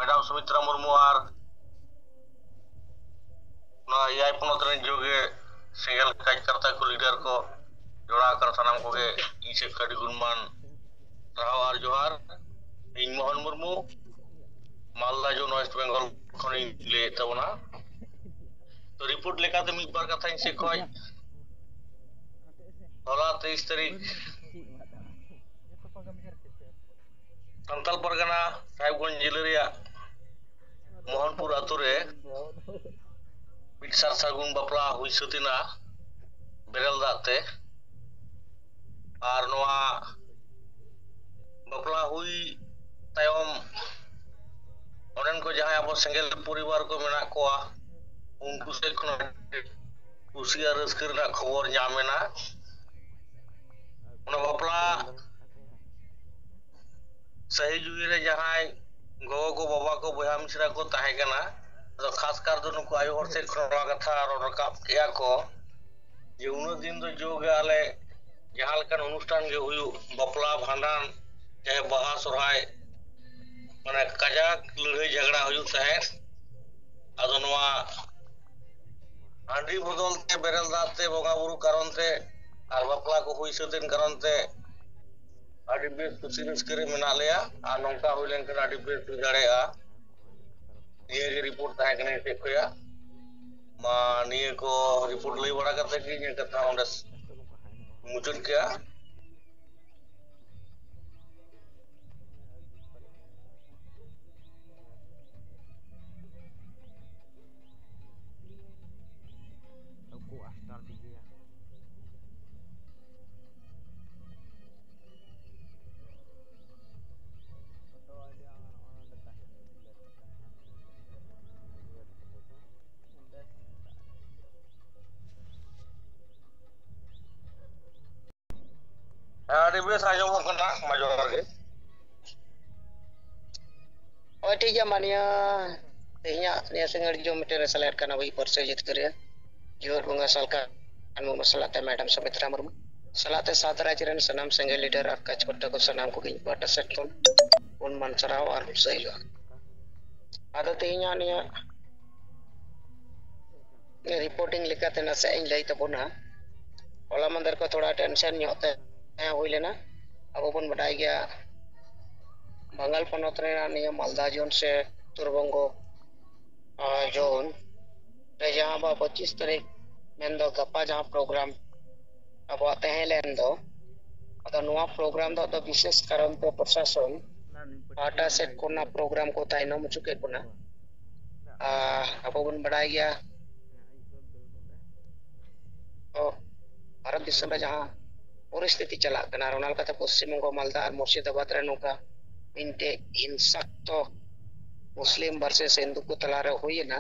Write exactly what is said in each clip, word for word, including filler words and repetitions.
Madam Sumitra Murmu ᱟᱨ ᱱᱚᱣᱟ ᱮᱭᱟᱭ ᱯᱚᱱᱚᱛ ᱨᱮᱱ ᱡᱚᱜᱮ ᱥᱮᱸᱜᱮᱞ ᱠᱟᱡᱽᱠᱟᱨᱛᱟ ᱠᱚ, ᱞᱤᱰᱟᱨ ᱠᱚ, ᱡᱚᱲᱟᱣ ᱟᱠᱟᱱ ᱥᱟᱱᱟᱢ ᱠᱚᱜᱮ ᱤᱧ ᱥᱮᱫ ᱠᱷᱚᱱ ᱟᱹᱰᱤ ᱜᱩᱱᱢᱟᱱ ᱥᱟᱨᱦᱟᱣ ᱟᱨ ᱡᱚᱦᱟᱨ᱾ ᱤᱧ ᱢᱳᱦᱚᱱ ᱢᱩᱨᱢᱩ, ᱢᱟᱞᱫᱟ ᱡᱳᱱ, ᱳᱭᱮᱥᱴ ᱵᱮᱝᱜᱚᱞ ᱠᱷᱚᱱᱤᱧ ᱞᱟᱹᱭᱮᱫ ᱛᱟᱵᱚᱱᱟ᱾ ᱛᱚ, ᱨᱤᱯᱳᱨᱴ ᱞᱮᱠᱟᱛᱮ ᱢᱤᱫ ᱵᱟᱨ ᱠᱟᱛᱷᱟ ᱤᱧ ᱥᱮᱫ ᱠᱷᱚᱱ᱾ ᱦᱚᱞᱟ ᱛᱮᱭᱤᱥ ᱛᱟᱹᱨᱤᱠᱷ ᱥᱟᱱᱛᱟᱞ ᱯᱟᱨᱜᱟᱱᱟ ᱥᱟᱦᱮᱵᱽᱜᱚᱸᱡᱽ ᱡᱮᱞᱟ ᱨᱮᱭᱟᱜ ᱢᱳᱦᱚᱱᱯᱩᱨ ᱟᱛᱳ ᱨᱮ ᱢᱤᱫ ᱥᱟᱨ ᱥᱟᱹᱜᱩᱱ ᱵᱟᱯᱞᱟ ᱦᱩᱭ ᱥᱟᱹᱛ ᱮᱱᱟ ᱵᱮᱨᱮᱞ ᱫᱟᱜ ᱛᱮ᱾ ᱟᱨ ᱱᱚᱣᱟ ᱵᱟᱯᱞᱟ ᱦᱩᱭ ᱛᱟᱭᱚᱢ ᱚᱸᱰᱮᱱ ᱠᱚ ᱡᱟᱦᱟᱸᱭ ᱟᱵᱚ ᱥᱮᱸᱜᱮᱞ ᱯᱚᱨᱤᱵᱟᱨ ᱠᱚ ᱢᱮᱱᱟᱜ ᱠᱚᱣᱟ, ᱩᱱᱠᱩ ᱥᱮᱫ ᱠᱷᱚᱱ ᱠᱩᱥᱤ ᱟᱨ ᱨᱟᱹᱥᱠᱟᱹ ᱨᱮᱱᱟᱜ ᱠᱷᱚᱵᱚᱨ ᱧᱟᱢ ᱮᱱᱟ᱾ ᱚᱱᱟ ᱵᱟᱯᱞᱟ ᱥᱟᱹᱦᱤ ᱡᱩᱦᱤ ᱨᱮ ᱡᱟᱦᱟᱸᱭ ᱜᱚᱜᱚ ᱠᱚ, ᱵᱟᱵᱟ ᱠᱚ, ᱵᱚᱭᱦᱟ ᱢᱤᱥᱨᱟ ᱠᱚ ᱛᱟᱦᱮᱸ ᱠᱟᱱᱟ, ᱟᱫᱚ ᱠᱷᱟᱥ ᱠᱟᱨ ᱫᱚ ᱱᱩᱠᱩ ᱟᱭᱳ ᱦᱚᱲ ᱥᱮᱫ ᱠᱷᱚᱱ ᱱᱚᱣᱟ ᱠᱟᱛᱷᱟ ᱨᱚᱲ ᱨᱟᱠᱟᱵ ᱠᱮᱜᱼᱟ ᱠᱚ ᱡᱮ ᱩᱱᱟᱹᱜ ᱫᱤᱱ ᱫᱚ ᱡᱳᱜ ᱜᱮ ᱟᱞᱮ ᱡᱟᱦᱟᱸ ᱞᱮᱠᱟᱱ ᱚᱱᱩᱥᱴᱷᱟᱱ ᱜᱮ ᱦᱩᱭᱩᱜ, ᱵᱟᱯᱞᱟ, ᱵᱷᱟᱸᱰᱟᱱ, ᱪᱟᱦᱮ ᱵᱟᱦᱟ, ᱥᱚᱨᱦᱟᱭ, ᱢᱟᱱᱮ ᱠᱟᱡᱟᱠ ᱞᱟᱹᱲᱦᱟᱹᱭ ᱡᱷᱟᱜᱽᱲᱟ ᱦᱩᱭᱩᱜ ᱛᱟᱦᱮᱸᱫ᱾ ᱟᱫᱚ ᱱᱚᱣᱟ ᱦᱟᱺᱰᱤ ᱵᱚᱫᱚᱞ ᱛᱮ ᱵᱮᱨᱮᱞ ᱫᱟᱜ ᱛᱮ ᱵᱚᱸᱜᱟ ᱵᱩᱨᱩ ᱠᱟᱨᱚᱱ ᱛᱮ ᱟᱨ ᱵᱟᱯᱞᱟ ᱠᱚ ᱦᱩᱭ ᱥᱟᱹᱛ ᱮᱱ ᱠᱟᱨᱚᱱ ᱛᱮ ᱟᱹᱰᱤ ᱵᱮᱥ ᱠᱩᱥᱤ ᱨᱟᱹᱥᱠᱟᱹ ᱨᱮ ᱢᱮᱱᱟᱜ ᱞᱮᱭᱟ᱾ ᱟᱨ ᱱᱚᱝᱠᱟ ᱦᱩᱭ ᱞᱮᱱᱠᱷᱟᱱ ᱟᱹᱰᱤ ᱵᱮᱥ ᱦᱩᱭ ᱫᱟᱲᱮᱭᱟᱜᱼᱟ᱾ ᱱᱤᱭᱟᱹ ᱜᱮ ᱨᱤᱯᱳᱨᱴ ᱛᱟᱦᱮᱸ ᱠᱟᱱᱟ ᱤᱧ ᱥᱮᱫ ᱠᱷᱚᱱᱟᱜ᱾ ᱢᱟ ᱱᱤᱭᱟᱹ ᱠᱚ ᱨᱤᱯᱳᱨᱴ ᱞᱟᱹᱭ ᱵᱟᱲᱟ ᱠᱟᱛᱮ ᱜᱮ ᱤᱧᱟᱹᱜ ᱠᱟᱛᱷᱟ ᱚᱸᱰᱮ ᱢᱩᱪᱟᱹᱫ ᱠᱮᱜᱼᱟ᱾ ᱦᱮᱸ, ᱟᱹᱰᱤ ᱵᱮᱥ ᱟᱸᱡᱚᱢᱚᱜ ᱠᱟᱱᱟ᱾ ᱢᱟ ᱡᱚᱦᱟᱨ ᱜᱮ᱾ ᱦᱳᱭ, ᱴᱷᱤᱠ ᱜᱮᱭᱟ᱾ ᱢᱟ ᱱᱤᱭᱟᱹ ᱛᱮᱦᱮᱧᱟᱜ ᱱᱤᱭᱟᱹ ᱥᱤᱸᱜᱟᱹᱲ ᱡᱚᱢ ᱢᱤᱫᱴᱮᱱ ᱨᱮ ᱥᱮᱞᱮᱫ ᱠᱟᱱᱟ ᱟᱵᱚᱭᱤᱡ ᱯᱟᱹᱨᱥᱤ ᱡᱤᱛᱠᱟᱹᱨᱤᱭᱟᱹ ᱡᱤᱭᱚᱱ ᱵᱚᱸᱜᱟ ᱥᱟᱞᱠᱷᱟ ᱢᱩᱨᱢᱩ ᱥᱟᱞᱟᱜ ᱛᱮ ᱢᱮᱰᱟᱢ ᱥᱩᱢᱤᱛᱨᱟ ᱢᱩᱨᱢᱩ ᱥᱟᱞᱟᱜ ᱛᱮ ᱥᱟᱶᱛᱟ ᱨᱟᱡᱽ ᱨᱮᱱ ᱥᱟᱱᱟᱢ ᱥᱮᱸᱜᱮᱞ ᱞᱤᱰᱟᱨ ᱟᱨ ᱠᱟᱡᱽᱠᱚᱨᱛᱟ ᱠᱚ ᱥᱟᱱᱟᱢ ᱠᱚᱜᱮ ᱤᱧ ᱯᱟᱦᱴᱟ ᱥᱮᱫ ᱠᱷᱚᱱ ᱜᱩᱱᱢᱟᱱ ᱥᱟᱨᱦᱟᱣ ᱟᱨ ᱦᱩᱥᱟᱹᱭ ᱦᱩᱭᱩᱜᱼᱟ᱾ ᱟᱫᱚ ᱛᱮᱦᱮᱧᱟᱜ ᱱᱤᱭᱟᱹ reporting ᱞᱮᱠᱟᱛᱮ ᱱᱟᱥᱮ ᱤᱧ ᱞᱟᱹᱭ ᱛᱟᱵᱚᱱᱟ᱾ ᱦᱚᱞᱟ ᱢᱟᱫᱷᱮᱨ ᱠᱚ ᱛᱷᱚᱲᱟ tension ᱧᱚᱜ ᱛᱮ ᱦᱩᱭ ᱞᱮᱱᱟ᱾ ᱟᱵᱚ ᱵᱚᱱ ᱵᱟᱰᱟᱭ ᱜᱮᱭᱟ, ᱵᱟᱝᱜᱟᱞ ᱯᱚᱱᱚᱛ ᱨᱮᱱᱟᱜ ᱱᱤᱭᱟᱹ ᱢᱟᱞᱫᱟ zone ᱥᱮ ᱩᱛᱛᱚᱨᱵᱚᱝᱜᱚ, ᱟᱨ, zone ᱨᱮ ᱡᱟᱦᱟᱸ ᱵᱟ ᱯᱚᱸᱪᱤᱥ ᱛᱟᱹᱨᱤᱠᱷ ᱢᱮᱱᱫᱚ ᱜᱟᱯᱟ ᱡᱟᱦᱟᱸ program ᱟᱵᱚᱣᱟᱜ ᱛᱟᱦᱮᱸ ᱞᱮᱱ ᱫᱚ, ᱟᱫᱚ ᱱᱚᱣᱟ program ᱫᱚ ᱟᱫᱚ ᱵᱤᱥᱮᱥ ᱠᱟᱨᱚᱱ ᱛᱮ ᱯᱨᱚᱥᱟᱥᱚᱱ ᱯᱟᱦᱴᱟ ᱥᱮᱫ ᱠᱷᱚᱱ ᱚᱱᱟ program ᱠᱚ ᱛᱟᱭᱱᱚᱢ ᱦᱚᱪᱚ ᱠᱮᱫ ᱵᱚᱱᱟ᱾ ᱟᱨ ᱟᱵᱚ ᱵᱚᱱ ᱵᱟᱰᱟᱭ ᱜᱮᱭᱟ, ᱛᱚ ᱵᱷᱟᱨᱚᱛ ᱫᱤᱥᱚᱢ ᱨᱮ ᱡᱟᱦᱟᱸ ᱯᱚᱨᱤᱥᱛᱷᱤᱛᱤ ᱪᱟᱞᱟᱜ ᱠᱟᱱᱟ, ᱟᱨ ᱚᱱᱟ ᱞᱮᱠᱟᱛᱮ ᱯᱚᱥᱪᱤᱢ ᱵᱚᱝᱜᱚ ᱢᱟᱞᱫᱟ ᱟᱨ ᱢᱩᱨᱥᱤᱫᱟᱵᱟᱫᱽ ᱨᱮ ᱱᱚᱝᱠᱟ ᱢᱤᱫᱴᱮᱡ ᱦᱤᱝᱥᱟᱛᱢᱚᱠ ᱢᱩᱥᱞᱤᱢ versus ᱦᱤᱱᱫᱩ ᱠᱚ ᱛᱟᱞᱟᱨᱮ ᱦᱩᱭ ᱮᱱᱟ,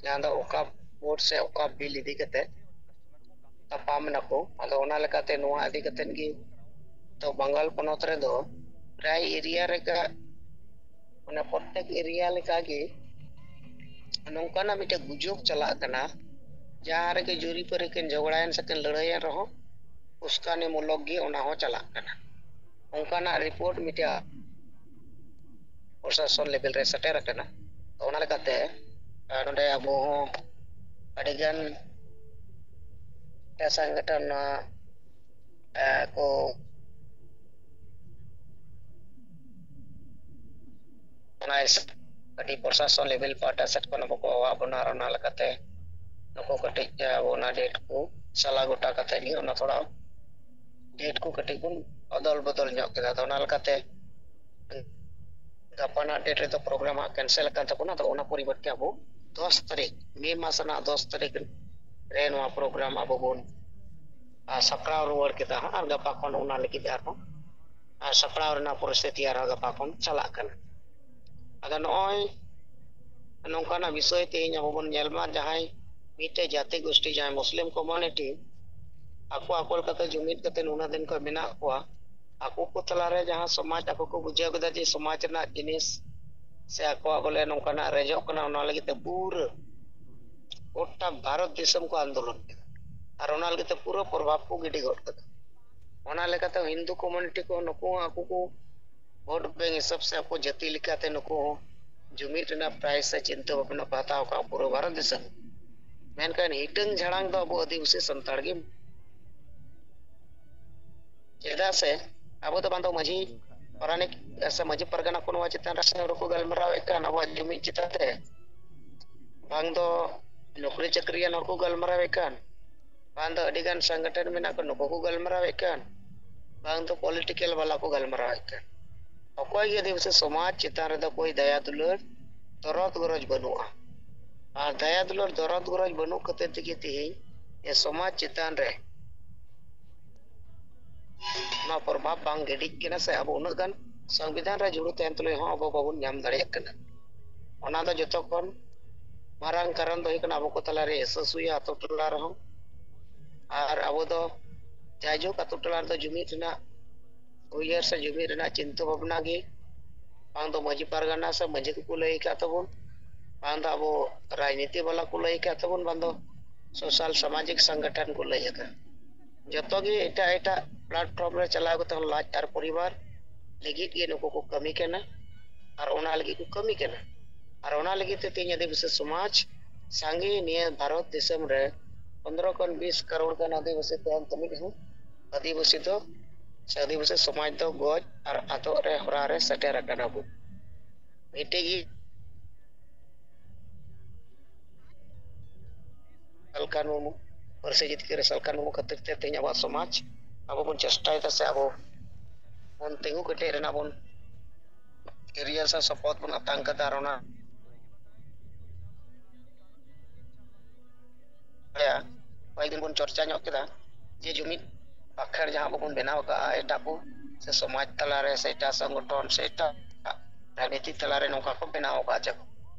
ᱡᱟᱦᱟᱸ ᱫᱚ ᱚᱠᱟ vote ᱥᱮ ᱚᱠᱟ bill ᱤᱫᱤ ᱠᱟᱛᱮ ᱛᱟᱯᱟᱢ ᱮᱱᱟᱠᱚ᱾ ᱟᱫᱚ ᱚᱱᱟ ᱞᱮᱠᱟᱛᱮ ᱱᱚᱣᱟ ᱤᱫᱤ ᱠᱟᱛᱮ ᱜᱮ ᱛᱚ ᱵᱟᱝᱜᱟᱞ ᱯᱚᱱᱚᱛ ᱨᱮᱫᱚ ᱯᱨᱟᱭ area ᱨᱮᱜᱮ, ᱢᱟᱱᱮ ᱯᱨᱚᱛᱮᱠ area ᱞᱮᱠᱟᱜᱮ ᱱᱚᱝᱠᱟᱱᱟᱜ ᱢᱤᱫᱴᱮᱡ ᱜᱩᱡᱩᱜ ᱪᱟᱞᱟᱜ ᱠᱟᱱᱟ, ᱡᱟᱦᱟᱸ ᱨᱮᱜᱮ ᱡᱩᱨᱤᱯᱟᱹᱨᱤ ᱠᱤᱱ ᱡᱷᱚᱜᱽᱲᱟᱭᱮᱱ ᱥᱮ ᱠᱤᱱ ᱞᱟᱹᱲᱦᱟᱹᱭᱮᱱ ᱨᱮᱦᱚᱸ ᱩᱥᱠᱟᱱᱤ ᱢᱩᱞᱚᱠ ᱜᱮ ᱚᱱᱟ ᱦᱚᱸ ᱪᱟᱞᱟᱜ ᱠᱟᱱᱟ᱾ ᱚᱱᱠᱟᱱᱟᱜ report ᱢᱤᱫᱴᱮᱡ ᱯᱨᱚᱥᱟᱥᱚᱱ level ᱨᱮ ᱥᱮᱴᱮᱨ ᱟᱠᱟᱱᱟ᱾ ᱛᱚ ᱚᱱᱟ ᱞᱮᱠᱟᱛᱮ, ᱟᱨ ᱱᱚᱰᱮ ᱟᱵᱚ ᱦᱚᱸ ᱟᱹᱰᱤᱜᱟᱱ ᱥᱚᱝᱜᱚᱴᱷᱚᱱ ᱱᱚᱣᱟ, ᱮ, ᱠᱚ ᱚᱱᱟ ᱦᱤᱥᱟᱹᱵ ᱠᱟᱹᱴᱤᱡ ᱯᱨᱚᱥᱟᱥᱚᱱ level ᱯᱟᱦᱴᱟ ᱥᱮᱫ ᱠᱷᱚᱱ ᱵᱟᱠᱚ ᱦᱚᱦᱚᱣᱟᱜ ᱵᱚᱱᱟ, ᱟᱨ ᱚᱱᱟ ᱞᱮᱠᱟᱛᱮ ᱱᱩᱠᱩ ᱠᱟᱹᱴᱤᱡ, ᱮ, ᱟᱵᱚ ᱚᱱᱟ date ᱠᱚ ᱥᱟᱞᱟ ᱜᱚᱴᱟ ᱠᱟᱛᱮ ᱜᱮ ᱚᱱᱟ ᱛᱷᱚᱲᱟ date ᱠᱚ ᱠᱟᱹᱴᱤᱡ ᱵᱚᱱ ᱚᱫᱚᱞ ᱵᱚᱫᱚᱞ ᱧᱚᱜ ᱠᱮᱫᱟ᱾ ᱟᱫᱚ ᱚᱱᱟ ᱞᱮᱠᱟᱛᱮ ᱜᱟᱯᱟᱱᱟᱜ date ᱨᱮᱫᱚ program ᱦᱟᱸᱜ cancel ᱟᱠᱟᱱ ᱛᱟᱵᱚᱱᱟ᱾ ᱟᱫᱚ ᱚᱱᱟ ᱯᱚᱨᱤᱵᱚᱨᱛᱮ ᱟᱵᱚ ᱫᱚᱥ ᱛᱟᱹᱨᱤᱠᱷ, ᱢᱮ ᱢᱟᱥ ᱨᱮᱱᱟᱜ ᱫᱚᱥ ᱛᱟᱹᱨᱤᱠᱷ ᱨᱮ ᱱᱚᱣᱟ program ᱟᱵᱚ ᱵᱚᱱ, ᱟ, ᱥᱟᱯᱲᱟᱣ ᱨᱩᱣᱟᱹᱲ ᱠᱮᱫᱟ ᱦᱟᱸᱜ᱾ ᱟᱨ ᱜᱟᱯᱟ ᱠᱷᱚᱱ ᱚᱱᱟ ᱞᱟᱹᱜᱤᱫ ᱟᱨᱦᱚᱸ, ᱟ, ᱥᱟᱯᱲᱟᱣ ᱨᱮᱱᱟᱜ ᱯᱚᱨᱤᱥᱛᱷᱤᱛᱤ ᱟᱨᱦᱚᱸ ᱜᱟᱯᱟ ᱠᱷᱚᱱ ᱪᱟᱞᱟᱜ ᱠᱟᱱᱟ᱾ ᱟᱫᱚ ᱱᱚᱜᱼᱚᱭ ᱱᱚᱝᱠᱟᱱᱟᱜ ᱵᱤᱥᱚᱭ ᱛᱮᱦᱮᱧ ᱟᱵᱚ ᱵᱚᱱ ᱧᱮᱞ ᱢᱟ, ᱡᱟᱦᱟᱸᱭ ᱢᱤᱫᱴᱮᱡ ᱡᱟᱹᱛᱤ ᱜᱳᱥᱴᱤ, ᱡᱟᱦᱟᱸᱭ ᱢᱩᱥᱞᱤᱢ community ᱟᱠᱚ ᱟᱠᱚ ᱞᱮᱠᱟᱛᱮ ᱡᱩᱢᱤᱫ ᱠᱟᱛᱮ ᱱᱩᱱᱟᱹᱜ ᱫᱤᱱ ᱠᱷᱚᱱ ᱢᱮᱱᱟᱜ ᱠᱚᱣᱟ, ᱟᱠᱚ ᱠᱚ ᱛᱟᱞᱟᱨᱮ ᱡᱟᱦᱟᱸ ᱥᱚᱢᱟᱡᱽ ᱟᱠᱚ ᱠᱚ ᱵᱩᱡᱷᱟᱹᱣ ᱠᱮᱫᱟ ᱡᱮ ᱥᱚᱢᱟᱡᱽ ᱨᱮᱱᱟᱜ ᱡᱤᱱᱤᱥ ᱥᱮ ᱟᱠᱚᱣᱟᱜ ᱵᱚᱞᱮ ᱱᱚᱝᱠᱟᱱᱟᱜ ᱨᱮᱡᱚᱜ ᱠᱟᱱᱟ, ᱚᱱᱟ ᱞᱟᱹᱜᱤᱫ ᱛᱮ ᱯᱩᱨᱟᱹ ᱜᱚᱴᱟ ᱵᱷᱟᱨᱚᱛ ᱫᱤᱥᱚᱢ ᱠᱚ ᱟᱱᱫᱳᱞᱚᱱ ᱠᱮᱫᱟ᱾ ᱟᱨ ᱚᱱᱟ ᱞᱟᱹᱜᱤᱫ ᱛᱮ ᱯᱩᱨᱟᱹ ᱯᱨᱚᱵᱷᱟᱵᱽ ᱠᱚ ᱜᱤᱰᱤ ᱜᱚᱫ ᱠᱮᱫᱟ᱾ ᱚᱱᱟ ᱞᱮᱠᱟᱛᱮ ᱦᱤᱱᱫᱩ community ᱠᱚ ᱱᱩᱠᱩ ᱦᱚᱸ ᱟᱠᱚ ᱠᱚ vote bank ᱦᱤᱥᱟᱹᱵ ᱥᱮ ᱟᱠᱚ ᱡᱟᱹᱛᱤ ᱞᱮᱠᱟᱛᱮ ᱱᱩᱠᱩ ᱦᱚᱸ ᱡᱩᱢᱤᱫ ᱨᱮᱱᱟᱜ ᱯᱨᱟᱭ ᱥᱮ ᱪᱤᱱᱛᱟᱹ ᱵᱷᱟᱵᱽᱱᱟ ᱠᱚ ᱦᱟᱛᱟᱣ ᱟᱠᱟᱫ ᱯᱩᱨᱟᱹ ᱵᱷᱟᱨᱚᱛ ᱫᱤᱥᱚᱢ᱾ ᱢᱮᱱᱠᱷᱟᱱ ᱦᱤᱴᱟᱹᱝ ᱡᱷᱟᱲᱟᱝ ᱫᱚ ᱟᱵᱚ ᱟᱹᱫᱤᱵᱟᱹᱥᱤ ᱥᱟᱱᱛᱟᱲ ᱜᱮ᱾ ᱪᱮᱫᱟᱜ ᱥᱮ ᱟᱵᱚ ᱫᱚ ᱵᱟᱝ ᱫᱚ ᱢᱟᱹᱡᱷᱤ ᱯᱟᱨᱟᱱᱤᱠ ᱥᱮ ᱢᱟᱹᱡᱷᱤ ᱯᱟᱨᱜᱟᱱᱟ ᱠᱚ ᱱᱚᱣᱟ ᱪᱮᱛᱟᱱ ᱨᱮ ᱥᱮ ᱦᱚᱲ ᱠᱚ ᱜᱟᱞᱢᱟᱨᱟᱣᱮᱫ ᱠᱟᱱ ᱟᱵᱚᱣᱟᱜ ᱡᱩᱢᱤᱫ ᱪᱮᱛᱟᱱ ᱛᱮ, ᱵᱟᱝ ᱫᱚ ᱱᱚᱠᱨᱤ ᱪᱟᱹᱠᱨᱤᱭᱟᱱ ᱦᱚᱲ ᱠᱚ ᱜᱟᱞᱢᱟᱨᱟᱣᱮᱫ ᱠᱟᱱ, ᱵᱟᱝ ᱫᱚ ᱟᱹᱰᱤ ᱜᱟᱱ ᱥᱚᱝᱜᱚᱴᱷᱚᱱ ᱢᱮᱱᱟᱜ ᱠᱚ ᱱᱩᱠᱩ ᱠᱚ ᱜᱟᱞᱢᱟᱨᱟᱣᱮᱫ ᱠᱟᱱ, ᱵᱟᱝ ᱫᱚ ᱯᱚᱞᱤᱴᱤᱠᱟᱞ ᱵᱟᱞᱟ ᱠᱚ ᱜᱟᱞᱢᱟᱨᱟᱣᱮᱫ ᱠᱟᱱ᱾ ᱚᱠᱚᱭ ᱜᱮ ᱟᱹᱫᱤᱵᱟᱹᱥᱤ ᱥᱚᱢᱟᱡᱽ ᱪᱮᱛᱟᱱ ᱨᱮᱫᱚ ᱠᱳᱭ ᱫᱟᱭᱟ ᱫᱩᱞᱟᱹᱲ ᱫᱚᱨᱚᱫ ᱜᱚᱨᱚᱡᱽ ᱵᱟᱹᱱᱩᱜᱼᱟ᱾ ᱟᱨ ᱫᱟᱭᱟ ᱫᱩᱞᱟᱹᱲ ᱫᱚᱨᱚᱫ ᱜᱚᱨᱚᱡᱽ ᱵᱟᱹᱱᱩᱜ ᱠᱷᱟᱹᱛᱤᱨ ᱛᱮᱜᱮ ᱛᱮᱦᱮᱧ ᱮ ᱥᱚᱢᱟᱡᱽ ᱪᱮᱛᱟᱱ ᱨᱮ ᱱᱚᱣᱟ ᱯᱨᱚᱵᱷᱟᱵᱽ ᱵᱟᱝ ᱜᱤᱰᱤᱜ ᱠᱟᱱᱟ ᱥᱮ ᱟᱵᱚ ᱩᱱᱟᱹᱜ ᱜᱟᱱ ᱥᱚᱝᱵᱤᱫᱷᱟᱱ ᱨᱮ ᱡᱩᱲᱩ ᱛᱟᱦᱮᱱ ᱛᱩᱞᱩᱡ ᱦᱚᱸ ᱟᱵᱚ ᱵᱟᱵᱚᱱ ᱧᱟᱢ ᱫᱟᱲᱮᱭᱟᱜ ᱠᱟᱱᱟ᱾ ᱚᱱᱟ ᱫᱚ ᱡᱚᱛᱚ ᱠᱷᱚᱱ ᱢᱟᱨᱟᱝ ᱠᱟᱨᱚᱱ ᱫᱚ ᱦᱩᱭᱩᱜ ᱠᱟᱱᱟ ᱟᱵᱚ ᱠᱚ ᱛᱟᱞᱟᱨᱮ ᱮᱥᱟᱹᱥᱩᱭᱟ ᱟᱛᱳ ᱴᱚᱞᱟ ᱨᱮᱦᱚᱸ᱾ ᱟᱨ ᱟᱵᱚ ᱫᱚ ᱡᱟᱭᱡᱩᱜᱽ ᱟᱛᱳ ᱴᱚᱞᱟ ᱨᱮᱫᱚ ᱡᱩᱢᱤᱫ ᱨᱮᱱᱟᱜ ᱩᱭᱦᱟᱹᱨ ᱥᱮ ᱡᱩᱢᱤᱫ ᱨᱮᱱᱟᱜ ᱪᱤᱱᱛᱟᱹ ᱵᱷᱟᱵᱽᱱᱟ ᱜᱮ ᱵᱟᱝ ᱫᱚ ᱢᱟᱹᱡᱷᱤ ᱯᱟᱨᱜᱟᱱᱟ ᱥᱮ ᱢᱟᱹᱡᱷᱤ ᱠᱚᱠᱚ ᱞᱟᱹᱭ ᱟᱠᱟᱫ ᱛᱟᱵᱚᱱ, ᱵᱟᱝ ᱫᱚ ᱟᱵᱚ ᱨᱟᱡᱽᱱᱤᱛᱤ ᱵᱟᱞᱟ ᱠᱚ ᱞᱟᱹᱭ ᱟᱠᱟᱫ ᱛᱟᱵᱚᱱ, ᱵᱟᱝ ᱫᱚ ᱥᱳᱥᱟᱞ ᱥᱟᱢᱟᱡᱤᱠ ᱥᱚᱝᱜᱚᱴᱷᱚᱱ ᱠᱚ ᱞᱟᱹᱭ ᱟᱠᱟᱫ᱾ ᱡᱚᱛᱚ ᱜᱮ ᱮᱴᱟᱜ ᱮᱴᱟᱜ ᱯᱞᱟᱴᱯᱷᱚᱨᱢ ᱨᱮ ᱪᱟᱞᱟᱣ ᱠᱟᱛᱮ ᱦᱚᱸ ᱞᱟᱡ ᱟᱨ ᱯᱚᱨᱤᱵᱟᱨ ᱞᱟᱹᱜᱤᱫ ᱜᱮ ᱱᱩᱠᱩ ᱠᱚ ᱠᱟᱹᱢᱤ ᱠᱟᱱᱟ ᱟᱨ ᱚᱱᱟ ᱞᱟᱹᱜᱤᱫ ᱠᱚ ᱠᱟᱹᱢᱤ ᱠᱟᱱᱟ᱾ ᱟᱨ ᱚᱱᱟ ᱞᱟᱹᱜᱤᱫ ᱛᱮ ᱛᱮᱦᱮᱧ ᱟᱹᱫᱤᱵᱟᱹᱥᱤ ᱥᱚᱢᱟᱡᱽ ᱥᱟᱸᱜᱮ ᱱᱤᱭᱟᱹ ᱵᱷᱟᱨᱚᱛ ᱫᱤᱥᱚᱢ ᱨᱮ ᱯᱚᱱᱫᱽᱨᱚ ᱠᱷᱚᱱ ᱵᱤᱥ ᱠᱟᱨᱳᱲ ᱜᱟᱱ ᱟᱹᱫᱤᱵᱟᱹᱥᱤ ᱛᱟᱦᱮᱱ ᱛᱩᱞᱩᱡ ᱦᱚᱸ ᱟᱹᱫᱤᱵᱟᱹᱥᱤ ᱫᱚ ᱥᱮ ᱟᱹᱫᱤᱵᱟᱹᱥᱤ ᱥᱚᱢᱟᱡᱽ ᱫᱚ ᱜᱚᱡ ᱟᱨ ᱟᱫᱚᱜ ᱨᱮ ᱦᱚᱨᱟ ᱨᱮ ᱥᱮᱴᱮᱨ ᱟᱠᱟᱱᱟ ᱵᱚᱱ᱾ ᱢᱤᱫᱴᱮᱡ ᱜᱮ ᱥᱟᱞᱠᱷᱟᱱ ᱢᱩᱨᱢᱩ, ᱯᱟᱹᱨᱥᱤ ᱡᱤᱛᱠᱟᱹᱨ ᱨᱮ ᱥᱟᱞᱠᱷᱟᱱ ᱢᱩᱨᱢᱩ ᱠᱷᱟᱹᱛᱤᱨ ᱛᱮ ᱛᱮᱦᱮᱧ ᱟᱵᱚᱣᱟᱜ ᱥᱚᱢᱟᱡᱽ ᱟᱵᱚ ᱵᱚᱱ ᱪᱮᱥᱴᱟᱭᱮᱫᱟ ᱥᱮ ᱟᱵᱚ ᱵᱚᱱ ᱛᱤᱸᱜᱩ ᱠᱮᱴᱮᱡ ᱨᱮᱱᱟᱜ ᱵᱚᱱ ᱠᱮᱨᱤᱭᱟᱨ ᱥᱮ ᱥᱚᱯᱚᱛ ᱵᱚᱱ ᱟᱛᱟᱝ ᱠᱟᱫᱟ᱾ ᱟᱨ ᱚᱱᱟ ᱠᱚᱭᱮᱠ ᱫᱤᱱ ᱵᱚᱱ ᱪᱚᱨᱪᱟ ᱧᱚᱜ ᱠᱮᱫᱟ ᱡᱮ ᱡᱩᱢᱤᱫ ᱵᱟᱠᱷᱮᱲ ᱡᱟᱦᱟᱸ ᱟᱵᱚ ᱵᱚᱱ ᱵᱮᱱᱟᱣ ᱟᱠᱟᱫᱼᱟ ᱮᱴᱟᱜ ᱠᱚ ᱥᱮ ᱥᱚᱢᱟᱡᱽ ᱛᱟᱞᱟᱨᱮ ᱥᱮ ᱮᱴᱟᱜ ᱥᱚᱝᱜᱚᱴᱷᱚᱱ ᱥᱮ ᱮᱴᱟᱜ ᱨᱟᱡᱽᱱᱤᱛᱤ ᱛᱟᱞᱟᱨᱮ ᱱᱚᱝᱠᱟ ᱠᱚ ᱵᱮᱱᱟᱣ ᱟᱠᱟᱫᱼᱟ ᱪᱮ ᱵᱟᱝ?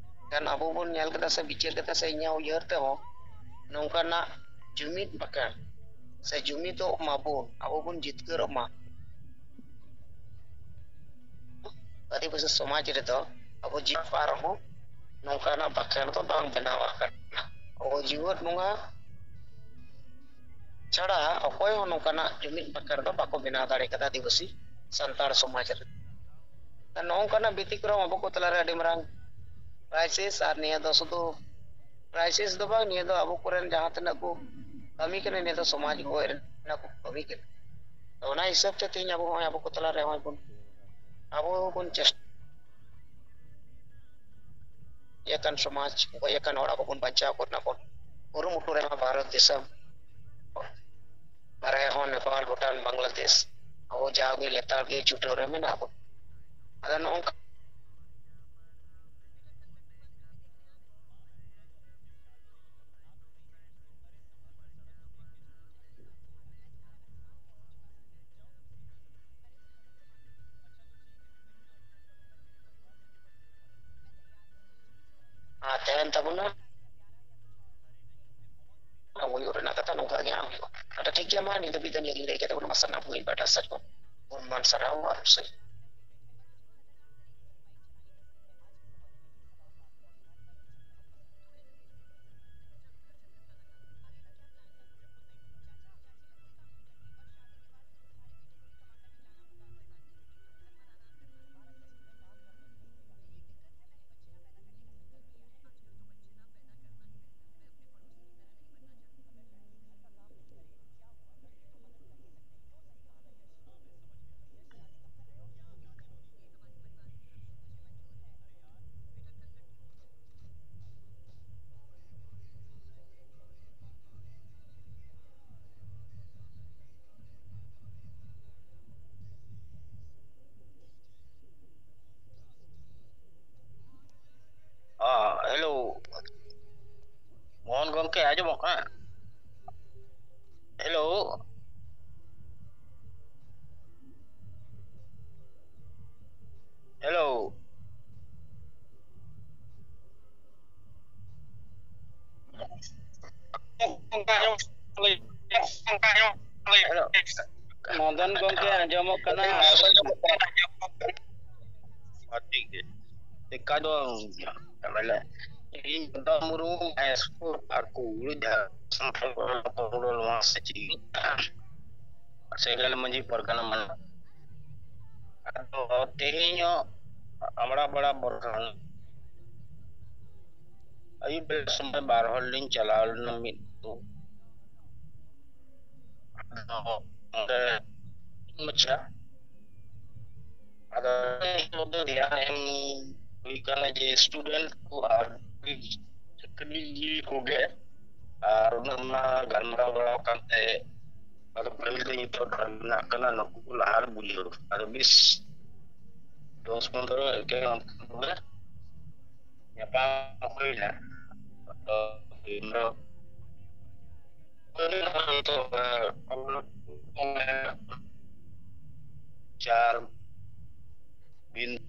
ᱠᱷᱟᱱ ᱟᱵᱚ ᱵᱚᱱ ᱧᱮᱞ ᱠᱮᱫᱟ ᱥᱮ ᱵᱤᱪᱟᱹᱨ ᱠᱮᱫᱟ ᱥᱮ ᱤᱧᱟᱹᱜ ᱩᱭᱦᱟᱹᱨ ᱛᱮᱦᱚᱸ ᱱᱚᱝᱠᱟᱱᱟᱜ ᱡᱩᱢᱤᱫ ᱵᱟᱠᱷᱮᱲ ᱥᱮ ᱡᱩᱢᱤᱫᱚᱜ ᱢᱟᱵᱚᱱ, ᱟᱵᱚ ᱵᱚᱱ ᱡᱤᱛᱠᱟᱹᱨᱚᱜ ᱢᱟ᱾ ᱟᱹᱫᱤᱵᱟᱹᱥᱤ ᱥᱚᱢᱟᱡᱽ ᱨᱮᱫᱚ ᱟᱵᱚ ᱡᱤᱣᱮᱫ ᱯᱟᱨ ᱨᱮᱦᱚᱸ ᱱᱚᱝᱠᱟᱱᱟᱜ ᱵᱟᱠᱷᱮᱲ ᱫᱚ ᱵᱟᱝ ᱵᱮᱱᱟᱣ ᱟᱠᱟᱱᱟ᱾ ᱟᱵᱚ ᱡᱤᱣᱮᱫ ᱵᱚᱸᱜᱟ ᱪᱷᱟᱲᱟ ᱚᱠᱚᱭ ᱦᱚᱸ ᱱᱚᱝᱠᱟᱱᱟᱜ ᱡᱩᱢᱤᱫ ᱵᱟᱠᱷᱮᱲ ᱫᱚ ᱵᱟᱠᱚ ᱵᱮᱱᱟᱣ ᱫᱟᱲᱮ ᱠᱟᱫᱟ ᱟᱹᱫᱤᱵᱟᱹᱥᱤ ᱥᱟᱱᱛᱟᱲ ᱥᱚᱢᱟᱡᱽ ᱨᱮ᱾ ᱱᱚᱜᱼᱚ ᱱᱚᱝᱠᱟᱱᱟᱜ ᱵᱮᱛᱤᱠᱨᱚᱢ ᱟᱵᱚ ᱠᱚ ᱛᱟᱞᱟᱨᱮ ᱟᱹᱰᱤ ᱢᱟᱨᱟᱝ ᱠᱨᱟᱭᱥᱤᱥ, ᱟᱨ ᱱᱤᱭᱟᱹ ᱫᱚ ᱥᱩᱫᱷᱩ ᱠᱨᱟᱭᱥᱤᱥ ᱫᱚ ᱵᱟᱝ, ᱱᱤᱭᱟᱹ ᱫᱚ ᱟᱵᱚ ᱠᱚᱨᱮᱱ ᱡᱟᱦᱟᱸ ᱛᱤᱱᱟᱹᱜ ᱠᱚ ᱠᱟᱹᱢᱤ ᱠᱟᱱᱟ, ᱱᱤᱭᱟᱹ ᱫᱚ ᱥᱚᱢᱟᱡᱽ ᱜᱚᱡ ᱨᱮᱱᱟᱜ ᱠᱚ ᱠᱟᱹᱢᱤ ᱠᱟᱱᱟ᱾ ᱛᱚ ᱚᱱᱟ ᱦᱤᱥᱟᱹᱵ ᱛᱮ ᱛᱮᱦᱮᱧ ᱟᱵᱚ ᱦᱚᱸᱜᱼᱚᱭ ᱟᱵᱚ ᱠᱚ ᱛᱟᱞᱟᱨᱮ ᱦᱚᱸᱜᱼᱚᱭ ᱵᱚᱱ, ᱟᱵᱚ ᱵᱚᱱ ᱪᱮᱥᱴᱟ ᱟᱠᱟᱱ ᱥᱚᱢᱟᱡᱽ, ᱜᱚᱡ ᱟᱠᱟᱱ ᱦᱚᱲ ᱟᱵᱚ ᱵᱚᱱ ᱵᱟᱧᱪᱟᱣ ᱠᱚ ᱨᱮᱱᱟᱜ ᱵᱚᱱ ᱠᱩᱨᱩᱢᱩᱴᱩ ᱨᱮᱢᱟ ᱵᱷᱟᱨᱚᱛ ᱫᱤᱥᱚᱢ ᱨᱮᱦᱚᱸ ᱱᱮᱯᱟᱞ, ᱵᱷᱩᱴᱟᱱ, ᱵᱟᱝᱞᱟᱫᱮᱥ, ᱟᱵᱚ ᱡᱟᱣᱜᱮ ᱞᱮᱛᱟᱲ ᱜᱮ ᱪᱷᱩᱴᱟᱹᱣ ᱨᱮ ᱢᱮᱱᱟᱜ ᱵᱚᱱ᱾ ᱟᱫᱚ ᱱᱚᱜᱼᱚ ᱱᱚᱝᱠᱟ ᱟᱨ ᱛᱟᱦᱮᱱ ᱛᱟᱵᱚᱱᱟ᱾ ᱦᱩᱭᱩᱜ ᱨᱮᱱᱟᱜ ᱠᱟᱛᱷᱟ ᱱᱚᱝᱠᱟ ᱜᱮ ᱦᱟᱸᱜ ᱦᱩᱭᱩᱜᱼᱟ᱾ ᱟᱫᱚ ᱴᱷᱤᱠ ᱜᱮᱭᱟ, ᱢᱟ ᱱᱤᱭᱟᱹ ᱫᱷᱟᱹᱵᱤᱡ ᱫᱚ ᱱᱤᱭᱟᱹ ᱜᱤᱧ ᱞᱟᱹᱭ ᱠᱮᱫᱟ, ᱵᱚᱱ ᱢᱟ ᱥᱟᱱᱟᱢ ᱠᱚᱜᱮ ᱯᱟᱦᱴᱟ ᱥᱮᱫ ᱠᱷᱚᱱ ᱜᱩᱱᱢᱟᱱ ᱥᱟᱨᱦᱟᱣ ᱟᱨ ᱦᱩᱥᱟᱹᱭ᱾ ᱦᱮᱞᱳ, ᱢᱳᱦᱚᱱ ᱜᱚᱢᱠᱮ, ᱟᱸᱡᱚᱢᱚᱜ ᱠᱟᱱᱟ? Hello, hello. ᱦᱮᱞᱳ᱾ ᱢᱚᱫᱚᱱ ᱜᱚᱢᱠᱮ, ᱟᱸᱡᱚᱢᱚᱜ ᱠᱟᱱᱟ? ᱦᱮᱸ, ᱴᱷᱤᱠ ᱜᱮ᱾ ᱪᱮᱠᱟ ᱫᱚ ᱛᱟᱦᱞᱮ ᱤᱧ ᱢᱚᱫᱚᱱ ᱢᱩᱨᱢᱩ, ᱦᱟᱭ ᱥᱠᱩᱞ ᱟᱨ ᱠᱩᱲᱤ ᱡᱟᱦᱟᱸ ᱥᱟᱱᱛᱟᱲ ᱠᱚ ᱱᱚᱣᱟ ᱥᱮ ᱪᱮᱫ? ᱥᱮᱸᱜᱮᱞ ᱢᱟᱹᱡᱷᱤ ᱯᱟᱨᱜᱟᱱᱟ ᱢᱟᱱᱟ᱾ ᱟᱫᱚ ᱛᱮᱦᱮᱧᱚᱜ ᱟᱢᱲᱟ ᱵᱟᱲᱟ ᱵᱚᱨᱠᱟᱱ ᱟᱹᱭᱩᱵ ᱵᱮᱲᱟ ᱥᱚᱢᱚᱭ ᱵᱟᱨ ᱦᱚᱲ ᱞᱤᱧ ᱪᱟᱞᱟᱣ ᱞᱮᱱᱟ ᱢᱤᱫ ᱟᱹᱛᱩ᱾ ᱟᱫᱚ ᱚᱸᱰᱮ ᱢᱟᱪᱷᱟ, ᱟᱫᱚ ᱫᱷᱮᱭᱟᱱ ᱮᱢ ᱦᱩᱭ ᱠᱟᱱᱟ ᱡᱮ student ᱠᱚ ᱟᱨ ᱪᱟᱹᱠᱨᱤ ᱡᱤᱣᱤ ᱠᱚᱜᱮ, ᱟᱨ ᱩᱱᱟᱹᱜ ᱢᱟ ᱜᱟᱞᱢᱟᱨᱟᱣ ᱵᱟᱲᱟ ᱟᱠᱟᱱ ᱛᱮ ᱟᱫᱚ ᱯᱟᱹᱦᱤᱞ ᱫᱚ ᱱᱤᱛᱚᱜ ᱰᱟᱦᱟᱨ ᱢᱮᱱᱟᱜ ᱠᱟᱱᱟ, ᱱᱩᱠᱩ ᱠᱚ ᱞᱟᱦᱟ ᱨᱮ ᱵᱩᱡᱷᱟᱹᱣ᱾ ᱟᱫᱚ ᱵᱤᱥ ᱫᱚᱥ ᱯᱚᱱᱨᱚ ᱮᱠᱮᱱ ᱚᱱᱛᱮ ᱨᱮ ᱧᱟᱯᱟᱢ ᱦᱩᱭᱱᱟ᱾ ᱟᱫᱚ ᱤᱧ ᱫᱚ ᱦᱩᱭᱱᱟ ᱱᱤᱛᱚᱜ, ᱮ, ᱪᱟᱨ ᱵᱤᱱ